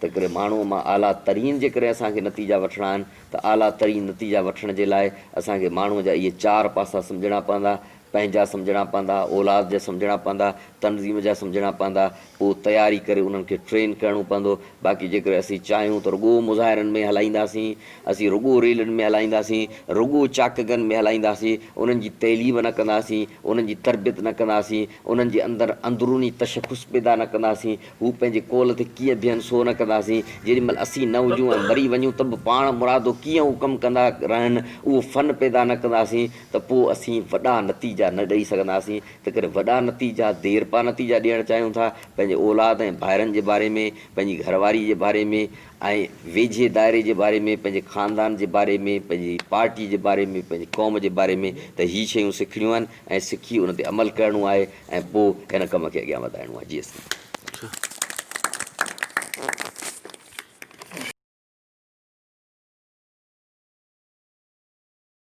تنهنڪري ماڻهوء مان اعليٰ ترين جيڪڏهن اسان کي نتيجا وٺڻا آهن ته اعليٰ ترين نتيجا وٺڻ جي لاء اسان کي ماڻهوء جا اهي چار پاسا سمجهڻا پوندا، پنهنجا سمجهڻا پوندا، اولاد جا سمجهڻا پوندا، تنظيم جا سمجهڻا پوندا، پوء تياري ڪري انهن کي ٽرين ڪرڻو پوندو. باقي جيڪڏهن اسين چاهيون ته رڳو مظاهرن ۾ هلائينداسين، اسين رڳو ريلين ۾ هلائينداسين، رڳو چاڪگن ۾ هلائينداسين، انهن جي تعليم نه ڪنداسين، انهن جي تربيت نه ڪنداسين، انهن جي اندر اندروني تشخص پيدا نه ڪنداسين، هو پنهنجي قول تي ڪيئن بيهن سو نه ڪنداسين، جيڏي مهل اسين نه هجون ۽ مري وڃون ته به پاڻ مرادو ڪيئن هو ڪم ڪندا رهن اهو فن پيدا نه ڪنداسين ته پوء اسين وڏا نتيجا نه ڏئي سگهنداسين، تنهنڪري وڏا نتيجا، ديرپا نتيجا ڏيڻ چاهيون ٿا، پنهنجي اولاد ۽ ڀائرن جي باري ۾، پنهنجي گهرواري جي باري ۾ ۽ ويجهي دائري جي باري ۾، پنهنجي خاندان جي باري ۾، پنهنجي پارٽي جي باري ۾، پنهنجي قوم جي باري ۾ ته هي شيون سکڻيون آهن ۽ سکي ان تي عمل ڪرڻو آهي ۽ پوء هن ڪم کي اڳيان وڌائڻو آهي. جي سائين.